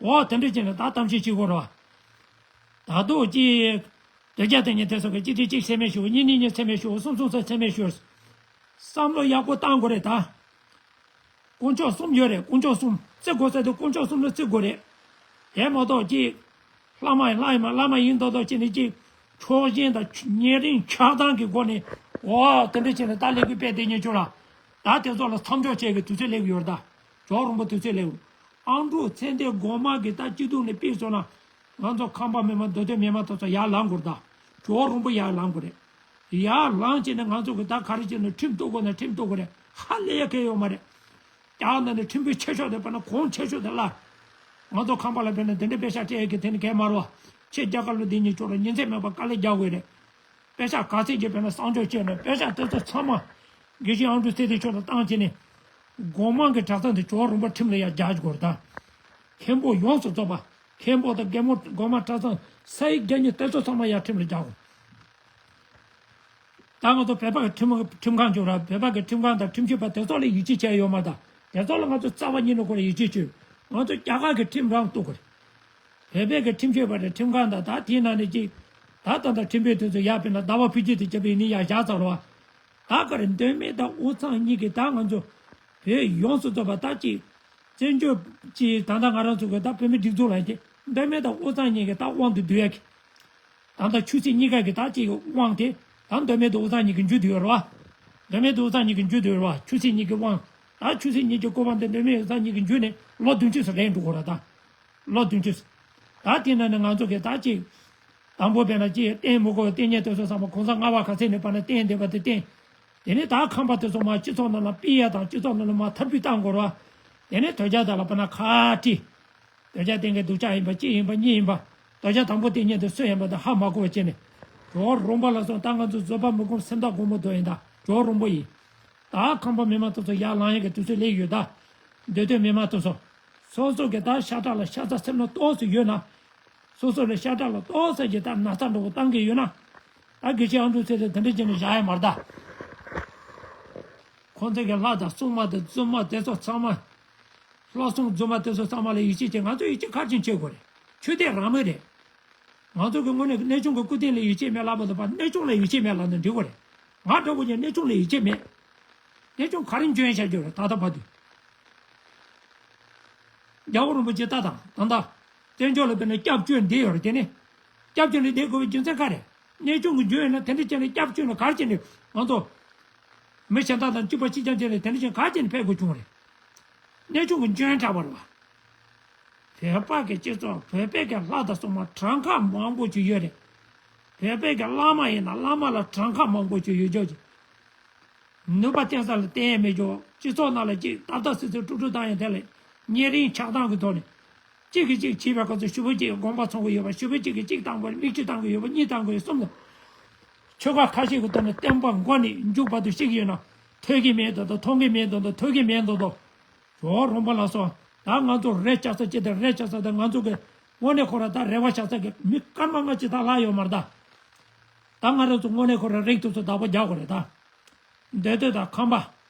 འོ་དེ་འདྲ་བྱས་ནས་ད་གཏམ་བཤད་བྱེད་དགོས་རེད་བ། ད་དུང་ཅིག་དོལ་རྒྱལ་དེ་ཉིད་དེ་ཚོ་གི་གཅིག་དེ་གཅིག་མཚན་སྨད་ཞུ། གཉིས་གཉིས་གཉིས་མཚན་སྨད་ཞུ། གསུམ་གསུམ་ཚོ་མཚན་སྨད་ཞུ། བསམ་བློ་ཡག་པོ་བཏང་དགོས་རེད་ད། དཀོན་མཆོག་གསུམ་ཡོད་རེད། དཀོན་མཆོག་གསུམ་བརྩི་དགོས་ས་དེ་དཀོན་མཆོག་གསུམ་ལ་བརྩི་དགོས་རེད། དེ་མ་གཏོགས་ཅིག་བླ་མ་ཡིན་ལྷ་ཡིན་མ་བླ་མ་ཡིན་མདོག་མདོག་བྱས་ནས་ཅིག་ཕྱོགས་ཞེན་དང་ཉེ་རིང་ཆགས་སྡང་གི་སྒོ་ནས་འོ་དེ་འདྲ་བྱས་ནས་ད་ལས་འགུལ་སྤེལ་བསྡད་མཁན་ཚོ་ལ་ད་དེ་ཚོ་ལ་མཚམས་འཇོག་བྱེད་ཀྱི་དུས་ཚོད་སླེབས་ཡོད་རེད་ད། ཇོ་བོ་རོང་པོ་དུས་ཚོད་སླེབས། ཨ་འབྲུག་ཚེ་འདས་སྒོ་མང་གི་ད་སྐྱིད་སྡུག་ནས་ཕུད་སོང་ན། ང་ཚོ་ཁམས་པ་མི་མང་མདོ་སྟོད་མི་མང་དེ་ཚོ་ཡར་ལངས་དགོས་རེད་ད། ཇོ་བོ་རོང་པོ་ཡར་ལངས་དགོས་རེད། ཡར་ལངས་བྱས་ནས་ང་ཚོ་གི་ད་ག་རེ་བྱས་ན་ཁྲིམས་གཏུག་དགོས་ན་ཁྲིམས་གཏུག་དགོས་རེད། ཧ་ལས་ཡ་གལ་ཡོད་མ་རེད། རྒྱ་ནག་ནས་ཁྲིམས་དཔོན་ཆེ་ཤོས་དེ་དཔེར་ན་གོང་ཆེ་ཤོས་དེ་ལ། ང་ཚོ་ཁམས་པ་ལ་དཔེར་ན་དེ་འདྲའི་པེ་ཤག་སྤྲད་ཡ་གི་དེ་ནི་གལ་མ་རེད་བ། ཁྱེད་རྒྱ་གར་ལ་བསྡད་མཁན་ཚོ་ལ་ཉིན་མཚན་མེད་པར་དཀའ་ལས་རྒྱག་དགོས་རེད། པེ་ཤག་ག་ཚད་ཀྱི་དཔེར་ན་གསང་སྤྱོད་བྱས་ན་པེ་ཤག་དེ་ཚོ་ཚང་མ་དགེ་བཤེས་ཨ་འབྲུག་ཚེ་བརྟན་མཆོག་ལ་བཏང་བྱས་ནས། སྒོ་མང་གི་གྲྭ་ཚང་དེ་ཇོ་བོ་རོང་པོ་ཁྲིམས་ལ་ཡར་རྒྱག་དགོས་རེད་ད། མཁན་པོ་ཡོངས་སུ་རྫོགས་པ། མཁན་པོ་དང་རྒན་མོ་སྒོ་མང་གྲྭ་ཚང་ས་ཡི་རྒྱ་ཉིད་དེ་ཚོ་ཚང་མ་ཡར་ཁྲིམས་ལ་རྒྱག་དགོས། ད་ང་ཚོ་བོད་པ་གི་ཁྲིམས་ཁྲིམས་ཁང་བཅོ་ར་བོད་པ་གི་ཁྲིམས་ཁང་དང་ཁྲིམས་ཞིབ་པ་དེ་ཚོ་ལ་ཡིད་ཆེས་བྱས་ཡོད་མ་རེད་ད། དེ་ཚོ་ལ་ང་ཚོ་རྩ་བ་ཉིད་ནས་ཁོ་ལ་ཡིད་ཆེས་བྱོས། ང་ཚོ་རྒྱ་གར་གི་ཁྲིམས་རང་གཏུག་དགོས་རེད། བོད་པའི་གི་ཁྲིམས་ཞིབ་པ་དང་ཁྲིམས་ཁང་དང་ད་དེའི་ནང་ནས་ཅིག་ད་ད་ལྟ་ཁྲིམས་དཔོན་དེ་ཚོ་ཡར་ཕེབས་ན་ཟླ་བ་ཕུན་སྐྱིད་དེ་བྱས་པ་ཡིན་ནི་ཡར་བཞག་ཚར་བ། ད་ག་རེ་མདོ་སྨད་དང་དབུས་གཙང་གཉིས་ཀྱི་ད་ང་ཚོ་བོད་ཡོངས་སུ་རྫོགས་པ་ད་ཅིག་བཙན་བྱོལ་ཅིག་ད་ལྟ་ང་རང་ཚོ་གི་ད་བོད་མི་སྒྲིག་འཛུགས་ལ་ཡིན་ཏེ་མདོ་སྨད་དང་དབུས་གཙང་གཉིས་ཀྱི་ད་དབང་དུ་བསྡུ་ཡ་གི། ད་ལྟ་ཆོས་སྲིད་གཉིས་ཀ་གི་ད་ཅིག་དབང་དེ་ད་མདོ་སྨད་དང་དབུས་གཙང་གཉིས་ཀྱི་མཇུག་བསྡུ་ཡོད་རེད་བ། མདོ་སྨད་དང་དབུས་གཙང་གཉིས་ཀྱི་མཇུག་བསྡུ་ཡོད་རེད་བ། ཆོས་སྲིད་གཉིས་ཀྱི་དབང་། ད་ཆོས་སྲིད་གཉིས་ཀྱི་སྐུ་དབང་དེ་མདོ་སྨད་དབུས་གཙང་གཉིས་ཀྱི་མཇུག་ནས་ལོ་བདུན་ཅུ་ཙམ་རན་འགྲོ་གི་རེད་ད། ལོ་བདུན་ཅུ། ད་དེ་ནང་ནས་ང་ཚོ་གི་ད་ཅིག་དང་པོ་དཔེར་ན་ཅིག་བསྟེན་མི་དགོས་བསྟེན་མཁན་དེ་ཚོ་ཚང་མ་གོང་ས་ལྔ་པ་ག་ཚད་ནས་བར་ན་བསྟེན་བསྡད་པ་དེ་བསྟེན། དེ་ནས་ད་ཁམས་པ་དེ་ཚོ་མར་སྤྱི་ཚོགས་ནང་ལ་ཕུད་ཡ་དང་སྤྱི་ཚོགས་ནང་ལ་མར་ཐར་ཕུད་བཏང་དགོས་རེད་བ། དེ་ནས་དོལ་རྒྱལ་དག་ལ་བར་ན་ཁ་དཀྲི། དོལ་རྒྱལ་བསྟེན་མཁན་སྡུག་ཅག་ཡིན་པ་གཅིག་ཡིན་པ་གཉིས་ཡིན་པ། དོལ་རྒྱལ་དང་པོ་བསྟེན་མཁན་དེ་སུ་ཡིན་པ་དེ་ཧ་མ་གོ་བ་བྱས་ནས། ཇོ་བོ་རོང་པོ་ལ་སོང་ད་ང་ཚོ་བཟོད་པ་མི་ཁོམ་སེམས་ཐག་སྒོར་མོ་རྡོ་ཡིན་ད་ཇོ་བོ་རོང་པོ་ཡིན། ད་ཁམས་པ་མི་མང་དེ་ཚོ་ཡར་ལངས་ཡ་གི་དུས་ཚོད་སླེབས་ཡོད་ད། མདོ་སྟོད་མི་མང་དེ་ཚོ། སོ་སོ་གི་ད་ཤ་ཁྲག་ལ་ཤ་ཚ་སེམས་ན་ཏོག་ཙམ་ཡོད་ན། སོ་སོ་ལ་ཤ་ཁྲག་ལ་ཏོག་ཙམ་གྱི་ད་ན་ཚ་འདྲ་བོ་བཏང་གི་ཡོད་ན། ད་དགེ་བཤེས་ཨ་འབྲུག་ཚེ་དེ་དེ་འདྲ་བྱས་ནས་བཞག་ཡ་མ་རེད་ད། ཁོང་ཚོ་གི་ལྷ་དང་སྲུང་མ་དང་རྫུན་མ་དེ་ཚོ་ཚང་མ། ལྷ་སྲུང་རྫུན་མ་དེ་ཚོ་ཚང་མ་ལ་ཡིད་ཆེས་བྱེད། ང་ཚོ་ཡིད་ཆེས་ག་རེ་བྱེད་དགོས་རེད། ཆོས་དད་རང་མོས་རེད། ང་ཚོ་གི་དངོས་གནས་གནས་ཆུང་གི་སྐུ་རྟེན་ལ་ཡིད་ཆེས་མེད་ལབ་པ་དང་པ་གནས་ཆུང་ལ་ཡིད་ཆེས་མེད་ལབ་ན་འགྲིག་གི་རེད། ང་འདྲ་བོ་ཅིག་གནས་ཆུང་ལ་ཡིད་ཆེས་མེད། གནས་ཆུང་ག་རེ་འཇོན་བྱ་རྒྱུ་རེད་ད་ལྟ་བར་དུ། རྒྱལ་བ་རིན་པོ་ཆེ་ལྟ་དང་ད་ལྟ། བཙན་བྱོལ་ལ་དཔེར་ན་སྐྱབས་བཅོལ་འདི་ཡོད་རེད་དེ་ནི། སྐྱབས་བཅོལ་ནས་བསྡད་དགོས་པའི་རྒྱུ་མཚན་ག་རེ། གནས་ཆུང་གི་འཇོན་ཡོད་ན་དེ་འདྲ་བྱས་ནས་སྐྱབས་བཅོལ་ནས་ག་རེ་བྱས་ནས་ང་ཚོ་མི་གཞན་དག་དང་གཅིག་པ་གཅིག་རྐྱང་བྱས་ནས་དེ་འདྲ་བྱས་ནས་ག་རེ་བྱས་ནས་ཕེབས་དགོས་བྱུང་རེད། གནས་ཆུང་གི་འཇོན་དྲགས་པ་རེད་བ། བོད་པ་གི་སྤྱི་ཚོགས་བོད་པའི་གི་ལྷ་དང་སྲུང་མ་གྲངས་ཀ་མང་པོ་ཅིག་ཡོད་རེད། བོད་པའི་གི་བླ་མ་ཡིན་ན་བླ་མ་ལ་གྲངས་ཀ་མང་པོ་ཅིག་ཡོད་ཀྱོག་ཅིག་ནུས་པ་བསྟན་ས་ལ་བསྟན་ཡས་མེད་ཀྱོག་སྤྱི་ཚོགས་ནང་ལ་ཅིག་ཏག་ཏག་སིག་སིག་དཀྲུག་དཀྲུག་བཏང་ཡས་དེ་ལ་ཉེ་རིང་ཆགས་སྡང་གི་ཐོག་ནས་གཅིག་གིས་གཅིག་བྱས་པའི་སྐབས་སུ་ཞུ་བོ་གཅིག་གིས་དགོངས་པ་ཚོམ་གི་ཡོད་པ། ཞུ་བོ་གཅིག་གིས་གཅིག་བཏང་དགོས་རེད། མིག་ཆུ་བཏང་གི་ཡོད་པ། གཉིས་བཏང་གི་ཡོད། གསུམ་དང་། ཆོལ་ཁ་ཁ་ཤས་ཀྱི་ཐོག་ནས་བསྟན་པ་མགོ་ནས་མཇུག་བར་དུ་བཤིག་གི་ཡོད་ན་ཐོས་ཀྱི་མེད་མདོག་མདོག་མཐོང་གི་མེད་མདོག་མདོག་ཐོས་ཀྱི་མེད་མདོག་མདོག་ཇོ་རོང་པོ་ལགས་སོ། ད་ང་ཚོ་རེ་བཅག་ས་ཅི་དང་རེ་བཅག་ས་དང་ང་ཚོ་གི་དངོས་གནས་ཁོ་ར་ད་རེ་བ་བཅག་ས་གི་མི་སྐར་མ་ལྔ་ཅིག་ད་ལྷག་ཡོད་མ་རེད་ད། ད་ང་རང་ཚོ་དངོས་གནས་ཁོ་ར་རིགས་དེ་ཚོ་བདག་པོ་རྒྱག་དགོས་རེད་ད། མདོ་སྟོད་དང་ཁམས་པ།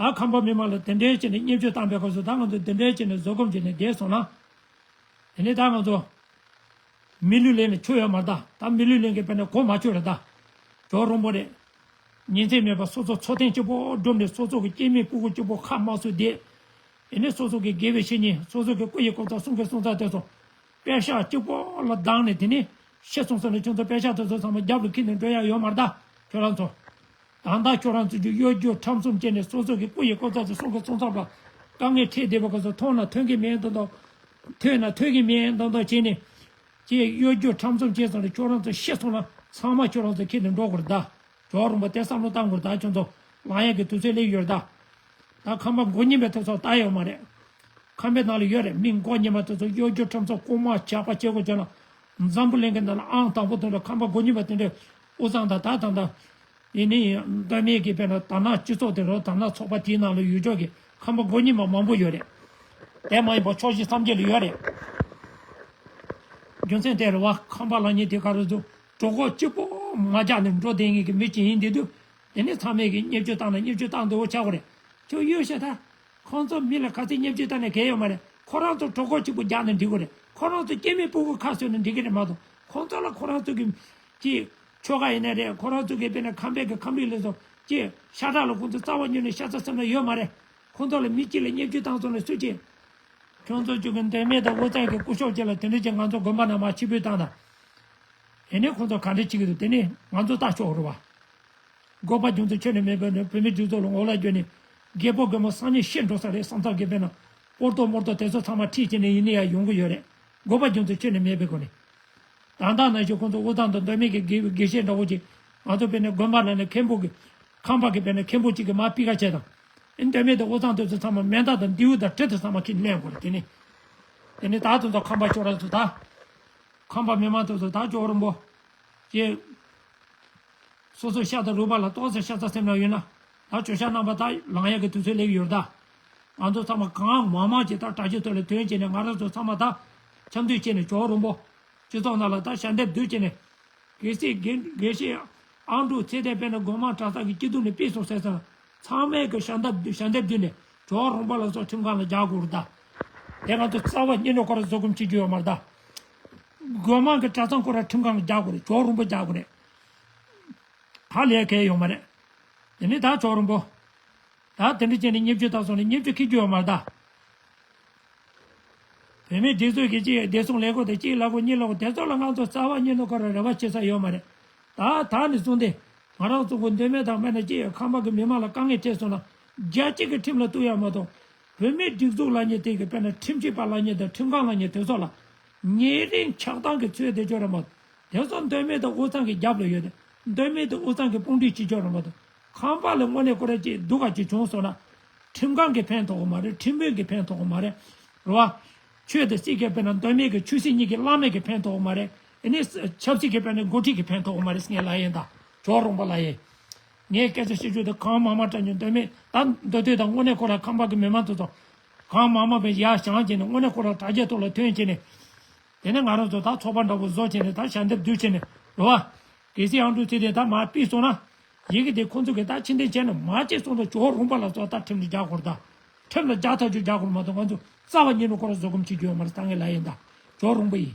ད་ཁམས་པ་མི་མང་ལ་དེ་འདྲའི་བྱས་ནས་བརྙས་བཅོས་བཏང་པའི་སྐབས་སུ་ད་ང་ཚོ་དེ་འདྲའི་བྱས་ནས་བཟོད་སྒོམ་བྱས་ནས་བསྡད་སོང་ན། དེ་ནས་ད་ང་ཚོ་མི་ལུས་ལེན་ནས་ཆོ་ཡོད་མ་རེད་ད། ད་མི་ལུས་ལེན་གྱི་དཔེར་ན་གོ་མ་ཆོད་རེད་ད། ཇོ་རོང་པོ་རེད། ཉིན་མཚན་མེད་པར་སོ་སོ་འཚོ་རྟེན་གཅིག་པོ་བསྒྲུབས་ནས་སོ་སོ་གི་སྐྱེ་དམན་སྤུ་གུ་གཅིག་པོ་ཁ་མ་གསོས་བསྡད། དེ་ནས་སོ་སོ་གི་དགེ་བའི་བཤེས་གཉེན་སོ་སོ་གི་སྐུ་ཡི་གོ་ས་གསུང་གི་གསུང་ས་དེ་ཚོ་པད་ཤག་གཅིག་པོ་ལ་བརྡངས་ནས་དེ་ནས་ཤི་སོང་ཟེར་ནས་ཁྱོད་ཚོ་པད་ཤག་དེ་ཚོ་ཚང་མ་རྒྱབ་ལ་འཁྱེར་ནས་འགྲོ་ཡ་ཡོད་མ་རེད་ད། ཁྱོད་རང་ཚོ། ད་ལྟ་ཁྱོད་རང་ཚོ་གི་གཡོ་སྒྱུ་ཁྲམ་གསུམ་བྱས་ནས་སོ་སོ་གི་སྐུ་ཡི་གོ་ས་ཚོ་གསུང་གི་གསུང་ས་ལ་དཀའ་ངལ་འཕྲད་བསྡད་པ་ག་ཚོད་མཐོང་ན་མཐོང་གི་མེད་མདོག་མདོག་ཐོས་ན་ཐོས་ཀྱི་མེད་མདོག་མདོག་བྱས་ནས། ཅེས་གཡོ་སྒྱུ་ཁྲམ་གསུམ་བྱས་སོང་ལ་ཁྱོད་རང་ཚོ་ཤི་སོང་ན་ཚང་མ་ཁྱོད་རང་ཚོ་ཁྱེར་ནས་འགྲོ་དགོས་རེད་ད། ཇོ་རོང་པོ་དེ་བསམ་བློ་བཏང་དགོས་རེད་ད། ཁྱོད་ཚོ་ལངས་ཡག་གི་དུས་ཚོད་སླེབས་ཡོད་རེད་ད། ད་ཁམས་པ་མགོ་རྙིང་པའི་ཐོབ་ཚོགས་ལྟ་ཡོད་མ་རེད། ཁམས་པའི་ནང་ལ་ཡོད་རེད། མི་མགོ་རྙིང་པ་དེ་ཚོ་གཡོ་སྒྱུ་ཁྲམ་གསུམ་ལྐོག་མ་ཇག་པ་བྱེད་དགོས་བྱས་ན། འཛམ་བུ་གླིང་གི་ནང་ལ་ཨང་དང་པོ་དེ་འདྲ་ཁམས་པ་མགོ་རྙིང་པ་དེ་འདྲའི་དབུས་གཙང་དང་ད་ད་ད། ཡིན་ནའི་མདོ་སྨད་ཀྱི་དཔེར་ན་དར་ནག་སྤྱི་ཚོགས་དེ་རུ་དར་ནག་ཚོགས་པ་དེའི་ནང་ལ་ཡོད་ཆོག་གི་ཁམས་པ་མགོ་རྙིང་པ་མང་པོ་ཡོད་རེད། དེ་མ་ཡིན་པ་ཕྱོགས་བཞི་མཚམས་བརྒྱད་ལ་ཡོད་རེད། རྒྱུ་མཚན་དེ་རེད་བ། ཁམས་པ་ལབ་མཁན་དེ་ག་རེ་ཚོ་གྲོད་ཁོག་གཅིག་པོ་མ་རྒྱགས་ནས་འགྲོ་བསྡད་མཁན་གྱི་མི་གཅིག་ཡིན་དེ་དུས། དེ་ནས་ཚང་མས་ཀྱི་བརྙས་བཅོས་བཏང་ན་བརྙས་བཅོས་བཏང་འདོད་པོ་ཆགས་པ་རེད། ཁྱོད་གཡོལ་ཤ་ད། ཁོང་ཚོ་མི་ལ་ག་ཚོད་བརྙས་བཅོས་བཏང་ནས་གལ་ཡོད་མ་རེད། ཁོ་རང་ཚོ་གྲོད་ཁོག་གཅིག་པོ་རྒྱགས་ནས་འགྲིག་གི་རེད། ཁོ་རང་ཚོ་སྐྱེ་དམན་སྤུ་གུ་ཁ་གསོས་ནས་འགྲིག་གི་རེད་མ་གཏོགས། ཁོང་ཚོ་ལ་ཁོ་རང་ཚོ་གི་ཅིག་ཆོལ་ཁ་ཡིན་ནའི་རེད། ཁོ་རང་ཚོ་གི་དཔེར་ན་ཁམས་པའི་གི་ཁམས་རིགས་ལ་སོགས་ཅིག་ཤ་ཁྲག་ལ་ཁོང་ཚོ་རྩ་བ་ཉིད་ནས་ཤ་ཚ་སེམས་ལ་ཡོད་མ་རེད། ཁོང་ཚོ་ལ་མི་གཅིག་ལ་བརྙས་བཅོས་བཏང་སོང་ན་སུ་གཅིག་ཁྱོད་ཚོ་ཅིག་གི་མདོ་སྨད་དང་དབུས་གཙང་གི་སྐུ་ཞབས་ཅིག་ལ་དེ་འདྲ་ཅིག་ང་ཚོ་དགོན་པ་ནང་མར་ཕྱིར་འབུད་བཏང་དང་། དེ་ནས་ཁོང་ཚོ་ག་འདྲ་བྱེད་ཀྱི་འདུག་དེ་ནས་ང་ཚོ་ལྟ་ཆོག་རེད་བ། དགོས་པ་རྒྱུ་མཚན་ཁྱོན་ནས་མེད་པའི་བོད་མི་སྒྲིག་འཛུགས་ལ་ངོ་ལ་བརྗོད་ནས་རྒད་པོ་རྒན་མོ་སང་ཉིན་ཤི་འགྲོ་ས་རེད་བསམ་ཐག་གི་དཔེར་ན་སྤོར་ཏོ་མོར་ཏོ་དེ་ཚོ་ཚང་མ་ཁྲིད་བྱས་ནས་ཡིན་ནའི་ཡང་ཡོང་གི་ཡོད་རེད། དགོས་པ་རྒྱུ་མཚན་ཁྱོན་ནས་མེད་པའི་སྒོ་ནས། ད་ལྟ་ན་ཞིག་ཁོང་ཚོ་དབུས་གཙང་དང་མདོ་སྨད་ཀྱི་དགེ་དགེ་བཤེས་འདྲ་བོ་ཅིག་ང་ཚོ་དཔེར་ན་དགོན་པ་ལ་ནས་མཁན་པོ་གི་ཁམས་པ་གི་དཔེར་ན་མཁན་པོ་ཅིག་གི་མར་ཕི་ཁ་བྱས་དང་། ཨེ་མདོ་སྨད་དང་དབུས་གཙང་དེ་ཚོ་ཚང་མ་མེ་མདའ་དང་མདེའུ་དང་གྲི་དང་ཚང་མ་ཁྱེར་ནས་སླེབས་དགོས་རེད། དེ་ནས་དེ་ནས་ད་དེ་ཚོ་ཁམས་པ་ཁྱོད་རང་ཚོ་ད། ཁམས་པ་མི་མང་དེ་ཚོ་ད་ཇོ་རོང་པོ། ཅེས། སོ་སོ་ཤ་དང་རུས་པ་ལ་ཏོག་ཙམ་ཤ་ཚ་སེམས་ལ་ཡོད་ན། ད་ཇོ་ཤ་རྣམ་པ་ད་ལངས་ཡག་གི་དུས་ཚོད་སླེབས་ཡོད་ད། ང་ཚོ་ཚང་མ་གང་མང་མང་ཅིག་ད་དྲ་རྒྱའི་ཐོག་ལ་ཐོན་བྱས་ནས་ང་རང་ཚོ་ཚང་མ་ད་འཆམ་མཐུན་བྱས་ནས་ཇོ་རོང་པོ། སྤྱི་ཚོགས་ནང་ལ་ད་ཞལ་འདེབས་བསྡུས་བྱས་ནས། གལ་སྲིད་དགེ་དགེ་བཤེས་ཨང་དྲུག་ཚེ་བརྟན་དཔེར་ན་སྒོ་མང་གྲྭ་ཚང་གི་སྐྱིད་སྡུག་ནས་ཕུད་སོང་ཟེར་ཙང་། ཚང་མས་ཀྱི་ཞལ་འདེབས་ཞལ་འདེབས་བསྡུས་ནས་ཇོ་རོང་པོ་ལ་སོགས་ཁྲིམས་ཁང་ལ་རྒྱག་དགོས་རེད་ད། དེ་ང་ཚོ་རྩ་བ་ཉིད་ནས་ཁོ་རང་བཟོད་སྒོམ་བྱེད་རྒྱུ་ཡོད་མ་རེད་ད། སྒོ་མང་གི་གྲྭ་ཚང་ཁོ་རང་ཁྲིམས་ཁང་ལ་རྒྱག་དགོས་རེད། ཇོ་རོང་པོ་རྒྱག་དགོས་རེད། ཧ་ལས་གལ་ཡོད་མ་རེད། དེ་ནས་ད་ཇོ་རོང་པོ། ད་དེ་འདྲ་བྱས་ནས་བརྙས་བཅོས་བཏང་སོང་ནས་བརྙས་བཅོས་འཁྱེར་རྒྱུ་ཡོད་མ་རེད་ད། བོད་མིའི་སྒྲིག་འཛུགས་ཀྱི་གཅིག་བདེ་སྲུང་ལས་ཁུངས་དེ་གཅིག་ལབ་དགོས་གཉིས་ལབ་དགོས་དེ་ཚོ་ལ་ང་ཚོ་རྩ་བ་ཉིད་ནས་ཁོ་རང་རེ་བ་བྱེད་ས་ཡོད་མ་རེད། ད་ད་ནས་བཟུང་སྟེ་ང་རང་ཚོ་གི་མདོ་སྨད་དང་སྨད་ན་གཅིག་ཁམས་པ་གི་མི་མང་ལ་དཀའ་ངལ་འཕྲད་སོང་ན་རྒྱལ་སྤྱི་གི་ཁྲིམས་ལ་གཏུག་ཡ་མ་གཏོགས། བོད་མིའི་སྒྲིག་འཛུགས་ལབ་མཁན་དེ་གི་དཔེར་ན་ཁྲིམས་ཞིབ་པ་ལབ་མཁན་དང་ཁྲིམས་ཁང་ལབ་མཁན་དེ་ཚོ་ལ་ཉེ་རིང་ཆགས་སྡང་གི་ཚོད་དེ་ཅོ་ར་མ་གཏོགས། དེ་ཚོ་མདོ་སྨད་དང་དབུས་གཙང་གི་རྒྱབ་ལ་ཡོད་དེ། མདོ་སྨད་དང་དབུས་གཙང་གི་དཔུང་སྒྲིག་བྱེད་ཆོག་རེད་མ་གཏོགས། ཁམས་པ་ལ་དངོས་གནས་ཁོ་རང་ཅིག་སྡུག་ག་ཅིག་བྱུང་སོང་ན། ཁྲིམས་ཁང་གིས་ཕན་ཐོགས་གི་མ་རེད། ཁྲིམས་དཔོན་གྱིས་ཕན་ཐོགས་གི་མ་རེད། རེད་བ། ཆོས་དང་སྲིད་ཀྱི་དཔེར་ན་མདོ་སྨད་ཀྱི་ཆོས་སྲིད་གཉིས་ཀྱི་བླ་མེད་ཀྱིས་ཕན་ཐོགས་གི་མ་རེད། ཨ་ནི་ཆབ་སྲིད་ཀྱི་དཔེར་ན་འགོ་ཁྲིད་ཀྱིས་ཕན་ཐོགས་གི་མ་རེད་ཟེར་མཁན་ལབ་ཡིན་ད། ཇོ་རོང་པོ་ལབ་ཡིན། ངས་སྐད་ཆ་བཤད་རྒྱུ་དེ་གང་མང་མང་དྲན་རྒྱུ་མདོ་སྨད་ད་མདོ་སྟོད་དང་དངོས་གནས་ཁོ་རང་ཁམས་པ་གི་མི་མང་དེ་ཚོ། གང་མང་མང་བས་ཡར་བཞེངས་བྱས་ནས་དངོས་གནས་ཁོ་རང་དྲ་རྒྱའི་ཐོག་ལ་ཐོན་བྱས་ནས། དེ་ནས་ང་རང་ཚོ་ད་ཚོགས་པ་འདྲ་པོ་བཟོ་བྱས་ནས་ད་ཞལ་འདེབས་བསྡུས་བྱས་ནས་རེད་བ། གལ་སྲིད་ཨང་དྲུག་ཚེ་བརྟན་ད་མར་ཕུད་སོང་ན། ཡི་གེ་དེ་ཁོང་ཚོ་གིས་ད་ཕྱིར་འཐེན་བྱས་ནས་མར་ཅིག་སོང་ད་ཇོ་རོང་པོ་ལ་སོགས་ད་ཁྲིམས་ལ་རྒྱག་དགོས་རེད་ད། ཁྲིམས་ལ་རྒྱག་ཐག་ཆོད་རྒྱག་དགོས་མ་གཏོགས་ང་ཚོ་རྩ་བ་ཉིད་ནས་ཁོ་རང་བཟོད་སྒོམ་བྱེད་རྒྱུ་ཡོད་མ་རེད་ད་ངས་ལབ་ཡིན་ད། ཇོ་རོང་པོ་ཡིན།